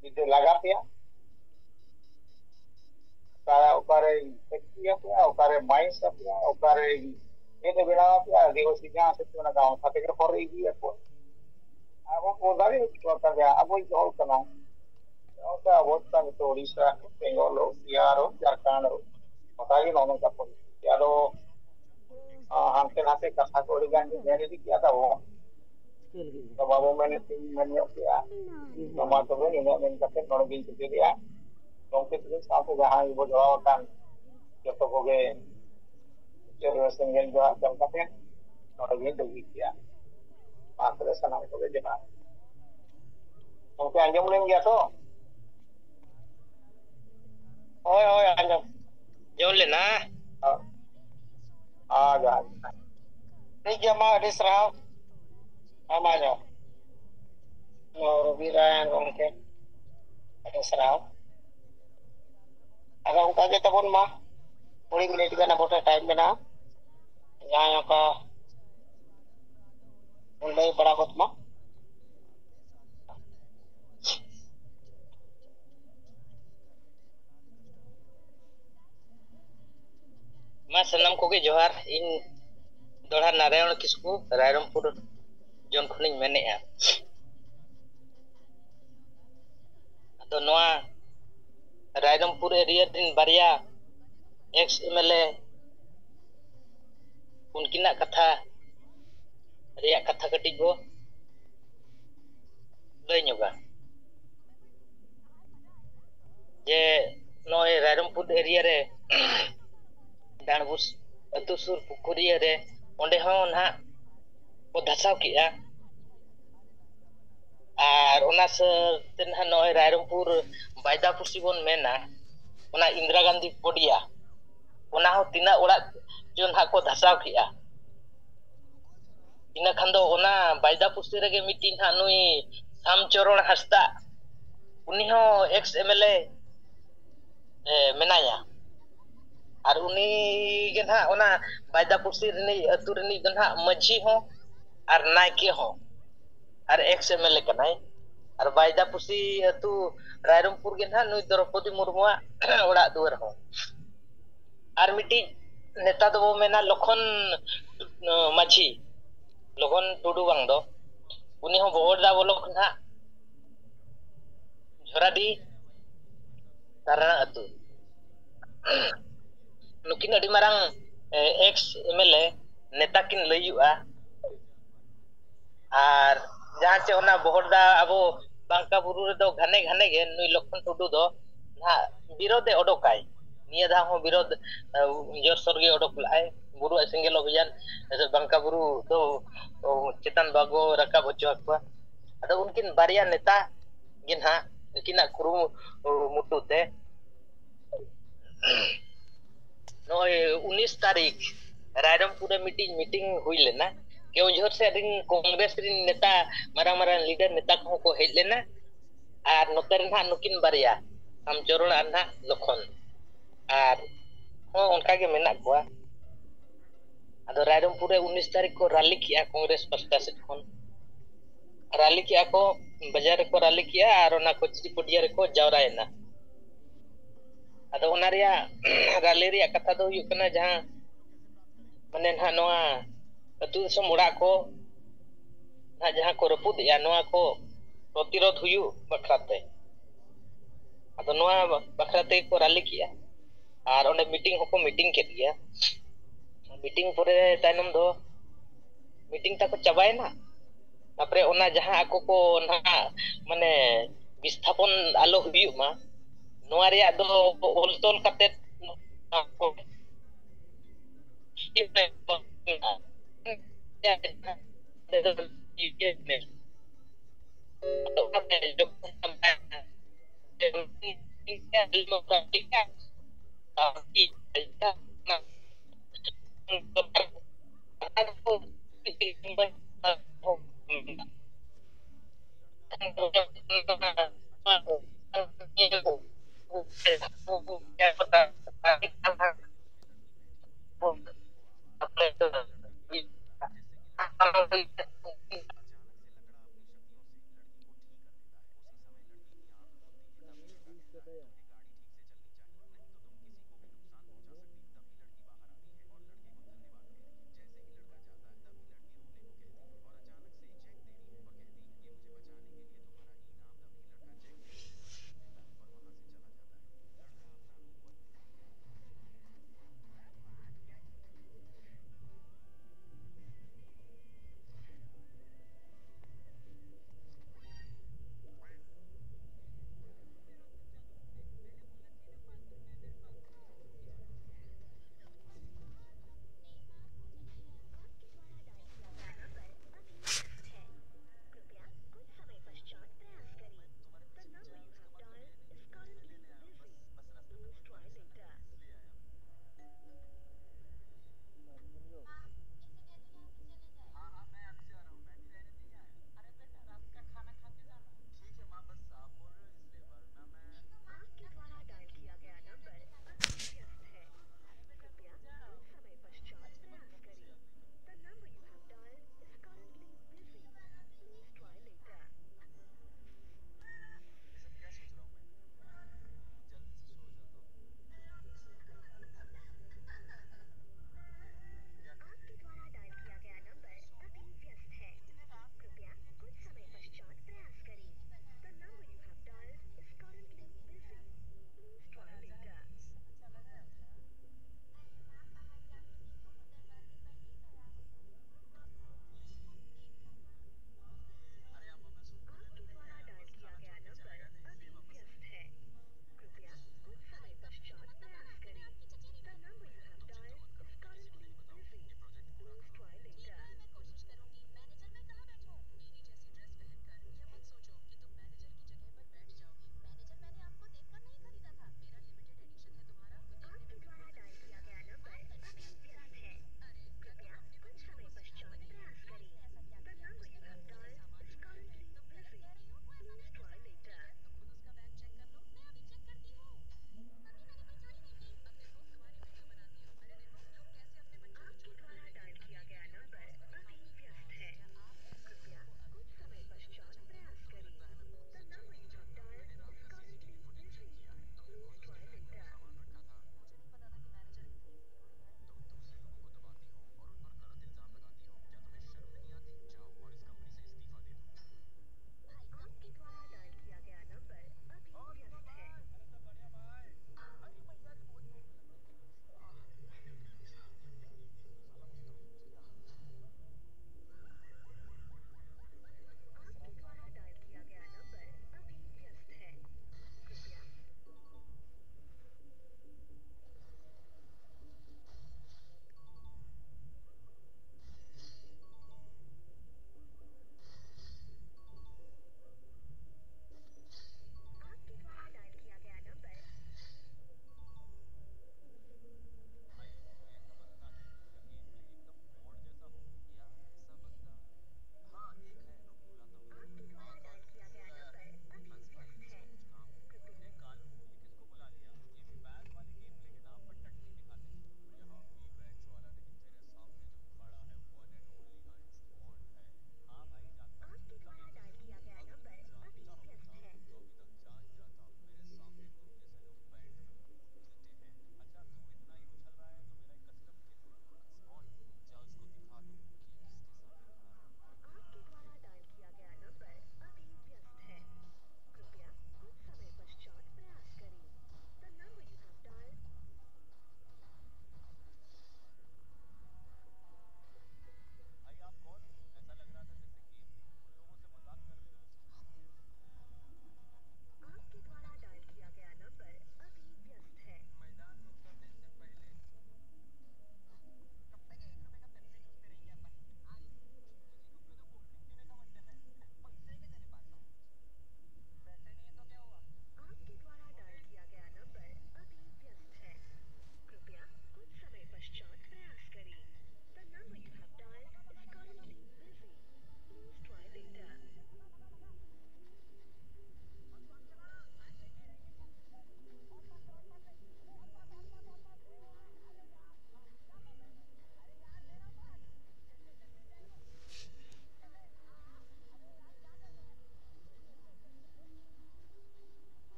ᱡᱩᱫᱤ ᱞᱟᱜᱟ ᱯᱮᱭᱟ, ᱚᱠᱟ-, ᱚᱠᱟᱨᱮ ᱯᱷᱮᱠᱴᱨᱤ ᱟᱯᱮᱭᱟ, ᱚᱠᱟᱨᱮ ᱢᱟᱭᱤᱱᱥ ᱟᱯᱮᱭᱟ, ᱚᱠᱟᱨᱮ ᱪᱮᱫ ᱮ ᱵᱮᱱᱟᱣ ᱟᱯᱮᱭᱟ, ᱟᱹᱫᱤᱵᱟᱹᱥᱤ ᱡᱟᱦᱟᱸ ᱥᱮᱫ ᱠᱚ ᱢᱮᱱᱟᱜ ᱠᱚᱣᱟ, ᱚᱱᱠᱟ ᱛᱮᱜᱮ ᱦᱚᱨ ᱤᱫᱤᱭᱟᱠᱚ᱾ ᱟᱵᱚ ᱠᱚ ᱫᱟᱲᱮ ᱦᱚᱪᱚ ᱟᱠᱟᱫᱮᱭᱟ, ᱟᱵᱚᱭᱤᱡ ᱦᱚᱲ ᱠᱟᱱᱟᱭ᱾ ᱚᱱᱠᱟ ᱚᱵᱚᱥᱛᱟ ᱱᱤᱛᱚᱜ ᱩᱲᱤᱥᱥᱟ, ᱵᱮᱝᱜᱚᱞ ᱦᱳᱠ, ᱵᱤᱦᱟᱨ ᱦᱳᱠ, ᱡᱷᱟᱲᱠᱷᱚᱸᱰ ᱦᱳᱠ, ᱚᱱᱠᱟ ᱜᱮ ᱱᱚᱜᱼᱚ ᱱᱚᱝᱠᱟ ᱯᱚᱨᱤᱥᱛᱷᱤᱛᱤ᱾ ᱟᱫᱚ, ᱟ, ᱦᱟᱱᱛᱮ ᱱᱟᱛᱮ ᱠᱟᱛᱷᱟ ᱠᱚ ᱟᱹᱰᱤ ᱜᱟᱱ ᱜᱮ ᱢᱮᱱ ᱤᱫᱤ ᱠᱮᱜᱼᱟ ᱛᱟᱵᱚ᱾ ᱛᱚ ᱵᱟᱵᱚ ᱢᱮᱱᱮᱫ ᱛᱤᱧ ᱢᱮᱱ ᱧᱚᱜ ᱠᱮᱜᱼᱟ᱾ ᱛᱚ ᱢᱟ ᱛᱚᱵᱮ ᱱᱤᱱᱟᱹᱜ ᱢᱮᱱ ᱠᱟᱛᱮ ᱱᱚᱰᱮ ᱜᱤᱧ ᱠᱮᱪᱮᱫᱮᱜᱼᱟ᱾ ᱜᱚᱢᱠᱮ ᱛᱟᱹᱠᱤᱱ ᱥᱟᱶᱛᱮ ᱡᱟᱦᱟᱸᱭ ᱜᱮᱵᱚ ᱡᱚᱲᱟᱣ ᱟᱠᱟᱱ ᱡᱚᱛᱚ ᱠᱚᱜᱮ ᱢᱩᱪᱟᱹᱫ ᱨᱮ ᱥᱮᱸᱜᱮᱞ ᱡᱚᱦᱟᱨ ᱪᱟᱞ ᱠᱟᱛᱮ ᱱᱚᱰᱮ ᱜᱤᱧ ᱵᱟᱹᱜᱤ ᱠᱮᱜᱼᱟ᱾ ᱢᱟ ᱛᱚᱵᱮ ᱥᱟᱱᱟᱢ ᱠᱚᱜᱮ ᱡᱚᱦᱟᱨ᱾ ᱜᱚᱢᱠᱮ ᱟᱸᱡᱚᱢ ᱞᱮᱱ ᱜᱮᱭᱟ ᱛᱚ? ᱦᱳᱭ, ᱦᱳᱭ, ᱟᱸᱡᱚᱢ᱾ ᱟᱸᱡᱚᱢ ᱞᱮᱱᱟ᱾ ᱦᱳᱭ᱾ ᱦᱳᱭ, ᱡᱚᱦᱟᱨ᱾ ᱴᱷᱤᱠ ᱜᱮᱭᱟ, ᱢᱟ, ᱟᱹᱰᱤ ᱥᱟᱨᱦᱟᱣ᱾ ᱟᱭᱢᱟ ᱧᱚᱜ᱾ ᱨᱚᱵᱤ ᱱᱟᱨᱟᱭᱚᱱ ᱜᱚᱢᱠᱮ, ᱟᱹᱰᱤ ᱥᱟᱨᱦᱟᱣ᱾ ᱟᱫᱚ ᱚᱱᱠᱟ ᱜᱮ ᱛᱟᱵᱚᱱ ᱢᱟ, ᱠᱩᱲᱤ ᱢᱤᱱᱤᱴ ᱜᱟᱱ ᱟᱵᱚ ᱴᱷᱮᱱ ᱴᱟᱭᱤᱢ ᱢᱮᱱᱟᱜᱼᱟ᱾ ᱡᱟᱦᱟᱸᱭ ᱚᱱᱠᱟ ᱞᱟᱹᱭ ᱵᱟᱲᱟ ᱜᱚᱫ ᱢᱟ᱾ ᱢᱟ ᱥᱟᱱᱟᱢ ᱠᱚᱜᱮ ᱡᱚᱦᱟᱨ᱾ ᱤᱧ ᱫᱚᱲᱦᱟ ᱱᱟᱨᱟᱭᱚᱬ ᱠᱤᱥᱠᱩ, ᱨᱟᱭᱨᱚᱝᱯᱩᱨ ᱡᱚᱱ ᱠᱷᱚᱱᱤᱧ ᱢᱮᱱᱮᱫᱼᱟ᱾ ᱟᱫᱚ ᱱᱚᱣᱟ ᱨᱟᱭᱨᱚᱝᱯᱩᱨ ᱮᱨᱤᱭᱟ ᱨᱮᱱ ᱵᱟᱨᱭᱟ ᱮᱠᱥ ᱮᱢ ᱮᱞ ᱮ ᱩᱱᱠᱤᱱᱟᱜ ᱠᱟᱛᱷᱟ ᱨᱮᱭᱟᱜ ᱠᱟᱛᱷᱟ ᱠᱟᱹᱴᱤᱡ ᱵᱚ ᱞᱟᱹᱭ ᱧᱚᱜᱟ᱾ ᱡᱮ ᱱᱚᱜᱼᱚᱭ ᱨᱟᱭᱨᱚᱝᱯᱩᱨ area ᱨᱮ ᱰᱟᱸᱰᱵᱩᱥ ᱟᱹᱛᱩ ᱥᱩᱨ ᱯᱩᱠᱷᱩᱨᱤᱭᱟᱹ ᱨᱮ, ᱚᱸᱰᱮ ᱦᱚᱸ ᱱᱟᱦᱟᱜ ᱠᱚ ᱫᱷᱟᱥᱟᱣ ᱠᱮᱜᱼᱟ᱾ ᱟᱨ ᱚᱱᱟ ᱥᱟᱶᱛᱮ ᱱᱟᱦᱟᱜ ᱱᱚᱜᱼᱚᱭ ᱨᱟᱭᱨᱚᱝᱯᱩᱨ ᱵᱟᱭᱫᱟᱯᱩᱥᱤ ᱵᱚᱱ ᱢᱮᱱᱟ, ᱚᱱᱟ ᱤᱱᱫᱨᱟ ᱜᱟᱱᱫᱷᱤ ᱯᱚᱰᱤᱭᱟ, ᱚᱱᱟ ᱦᱚᱸ ᱛᱤᱱᱟᱹᱜ ᱚᱲᱟᱜ ᱪᱚ ᱱᱟᱦᱟᱜ ᱠᱚ ᱫᱷᱟᱥᱟᱣ ᱠᱮᱜᱼᱟ᱾ ᱤᱱᱟᱹ ᱠᱷᱟᱱ ᱫᱚ ᱚᱱᱟ ᱵᱟᱭᱫᱟᱯᱩᱥᱤ ᱨᱮᱜᱮ ᱢᱤᱫᱴᱤᱡ ᱱᱟᱦᱟᱜ ᱱᱩᱭ ᱥᱟᱢᱪᱚᱨᱚᱬ ᱦᱟᱸᱥᱫᱟ, ᱩᱱᱤ ᱦᱚᱸ ex MLA ᱮ, ᱢᱮᱱᱟᱭᱟ᱾ ᱟᱨ ᱩᱱᱤ ᱜᱮ ᱱᱟᱦᱟᱜ ᱚᱱᱟ ᱵᱟᱭᱫᱟᱯᱩᱥᱤ ᱨᱤᱱᱤᱡ ᱟᱹᱛᱩ ᱨᱤᱱᱤᱡ ᱫᱚ ᱱᱟᱦᱟᱜ ᱢᱟᱹᱡᱷᱤ ᱦᱚᱸ ᱟᱨ ᱱᱟᱭᱠᱮ ᱦᱚᱸ ᱟᱨ ex MLA ᱠᱟᱱᱟᱭ᱾ ᱟᱨ ᱵᱟᱭᱫᱟᱯᱩᱥᱤ ᱟᱹᱛᱩ ᱨᱟᱭᱨᱚᱝᱯᱩᱨ ᱜᱮ ᱱᱟᱦᱟᱜ ᱱᱩᱭ ᱫᱨᱚᱯᱚᱫᱤ ᱢᱩᱨᱢᱩᱣᱟᱜ ᱚᱲᱟᱜ ᱫᱩᱣᱟᱹᱨ ᱦᱚᱸ᱾ ᱟᱨ ᱢᱤᱫᱴᱤᱡ ᱱᱮᱛᱟ ᱫᱚᱵᱚ ᱢᱮᱱᱟ ᱞᱚᱠᱷᱚᱱ, ᱩᱸ, ᱢᱟᱹᱡᱷᱤ, ᱞᱚᱠᱷᱚᱱ ᱴᱩᱰᱩ ᱵᱟᱝ ᱫᱚ, ᱩᱱᱤ ᱦᱚᱸ ᱵᱚᱦᱚᱲᱫᱟ ᱵᱞᱚᱠ ᱱᱟᱦᱟᱜ ᱡᱷᱚᱨᱟᱰᱤ ᱛᱟᱨᱟ ᱟᱹᱛᱩ᱾ ᱱᱩᱠᱤᱱ ᱟᱹᱰᱤ ᱢᱟᱨᱟᱝ, ᱮ, ex MLA ᱱᱮᱛᱟ ᱠᱤᱱ ᱞᱟᱹᱭᱩᱜᱼᱟ᱾ ᱟᱨ ᱡᱟᱦᱟᱸ ᱪᱮ ᱚᱱᱟ ᱵᱚᱦᱚᱲᱫᱟ ᱟᱵᱚ ᱵᱟᱝᱠᱟ ᱵᱩᱨᱩ ᱨᱮᱫᱚ ᱜᱷᱟᱱᱮ ᱜᱷᱟᱱᱮ ᱜᱮ ᱱᱩᱭ ᱞᱚᱠᱷᱚᱱ ᱴᱩᱰᱩ ᱫᱚ ᱱᱟᱦᱟᱜ ᱵᱤᱨᱳᱫᱷ ᱮ ᱚᱰᱚᱠᱟᱭ᱾ ᱱᱤᱭᱟᱹ ᱫᱷᱟᱣ ᱦᱚᱸ ᱵᱤᱨᱳᱫᱷ, ᱮ, ᱡᱳᱨᱥᱳᱨ ᱜᱮ ᱚᱰᱚᱠ ᱞᱮᱫᱟᱭ᱾ ᱵᱩᱨᱩ ᱟᱡ ᱥᱮᱸᱜᱮᱞ ᱚᱵᱷᱤᱭᱟᱱ, ᱵᱟᱝᱠᱟ ᱵᱩᱨᱩ ᱫᱚ, ᱚ, ᱪᱮᱛᱟᱱ ᱵᱟᱠᱚ ᱨᱟᱠᱟᱵ ᱦᱚᱪᱚ ᱟᱠᱚᱣᱟ᱾ ᱟᱫᱚ ᱩᱱᱠᱤᱱ ᱵᱟᱨᱭᱟ ᱱᱮᱛᱟ ᱜᱮ ᱱᱟᱦᱟᱜ ᱟᱹᱠᱤᱱᱟᱜ ᱠᱩᱨᱩᱢᱩᱴᱩ ᱛᱮ ᱱᱚᱜᱼᱚᱭ ᱩᱱᱤᱥ ᱛᱟᱹᱨᱤᱠᱷ ᱨᱟᱭᱨᱚᱝᱯᱩᱨ ᱨᱮ ᱢᱤᱫᱴᱤᱡ meeting ᱦᱩᱭ ᱞᱮᱱᱟ᱾ ᱠᱮᱣᱚᱱᱡᱷᱚᱨ ᱥᱮᱫ ᱨᱤᱱ ᱠᱚᱝᱜᱨᱮᱥ ᱨᱤᱱ ᱱᱮᱛᱟ, ᱢᱟᱨᱟᱝ ᱢᱟᱨᱟᱝ leader ᱱᱮᱛᱟ ᱠᱚᱦᱚᱸ ᱠᱚ ᱦᱮᱡ ᱞᱮᱱᱟ᱾ ᱟᱨ ᱱᱚᱛᱮ ᱨᱮ ᱱᱟᱦᱟᱜ ᱱᱩᱠᱤᱱ ᱵᱟᱨᱭᱟ, ᱥᱟᱢᱪᱚᱨᱚᱬ ᱟᱨ ᱱᱟᱦᱟᱜ ᱞᱚᱠᱷᱚᱱ, ᱟᱨ ᱦᱚᱸ ᱚᱱᱠᱟ ᱜᱮ ᱢᱮᱱᱟᱜ ᱠᱚᱣᱟ᱾ ᱟᱫᱚ ᱨᱟᱭᱨᱚᱝᱯᱩᱨ ᱨᱮ ᱩᱱᱤᱥ ᱛᱟᱹᱨᱤᱠᱷ ᱠᱚ rally ᱠᱮᱜᱼᱟ ᱠᱚᱝᱜᱨᱮᱥ ᱯᱟᱥᱴᱟ ᱥᱮᱫ ᱠᱷᱚᱱ᱾ Rally ᱠᱮᱜᱼᱟ ᱠᱚ, ᱵᱟᱡᱟᱨ ᱨᱮᱠᱚ rally ᱠᱮᱜᱼᱟ ᱟᱨ ᱚᱱᱟ ᱠᱚᱪᱨᱤᱯᱚᱰᱤᱭᱟ ᱨᱮᱠᱚ ᱡᱟᱣᱨᱟᱭᱮᱱᱟ᱾ ᱟᱫᱚ ᱚᱱᱟ ᱨᱮᱭᱟᱜ rally ᱨᱮᱭᱟᱜ ᱠᱟᱛᱷᱟ ᱫᱚ ᱦᱩᱭᱩᱜ ᱠᱟᱱᱟ, ᱡᱟᱦᱟᱸ ᱢᱟᱱᱮ ᱱᱟᱦᱟᱜ ᱱᱚᱣᱟ ᱟᱹᱛᱩ ᱫᱤᱥᱚᱢ ᱚᱲᱟᱜ ᱠᱚ ᱱᱟᱦᱟᱜ ᱡᱟᱦᱟᱸ ᱠᱚ ᱨᱟᱹᱯᱩᱫ ᱮᱜᱼᱟ, ᱱᱚᱣᱟ ᱠᱚ ᱯᱨᱚᱛᱤᱨᱳᱫᱷ ᱦᱩᱭᱩᱜ ᱵᱟᱠᱷᱨᱟ ᱛᱮ᱾ ᱟᱫᱚ ᱱᱚᱣᱟ ᱵᱟᱠᱷᱨᱟ ᱛᱮᱜᱮ ᱠᱚ rally ᱠᱮᱜᱼᱟ ᱟᱨ ᱚᱸᱰᱮ meeting ᱦᱚᱸᱠᱚ meeting ᱠᱮᱫ ᱜᱮᱭᱟ᱾ ᱢᱤᱴᱤᱝ ᱯᱚᱨᱮ ᱛᱟᱭᱱᱚᱢ ᱫᱚ ᱢᱤᱴᱤᱝ ᱛᱟᱠᱚ ᱪᱟᱵᱟᱭᱮᱱᱟ᱾ ᱛᱟᱯᱚᱨᱮ ᱚᱱᱟ ᱡᱟᱦᱟᱸ ᱟᱠᱚ ᱠᱚ ᱱᱟᱦᱟᱜ ᱢᱟᱱᱮ ᱵᱤᱥᱛᱷᱟᱯᱚᱱ ᱟᱞᱚ ᱦᱩᱭᱩᱜ ᱢᱟ, ᱱᱚᱣᱟ ᱨᱮᱭᱟᱜ ᱫᱚ ᱚᱞ ᱛᱚᱞ ᱠᱟᱛᱮ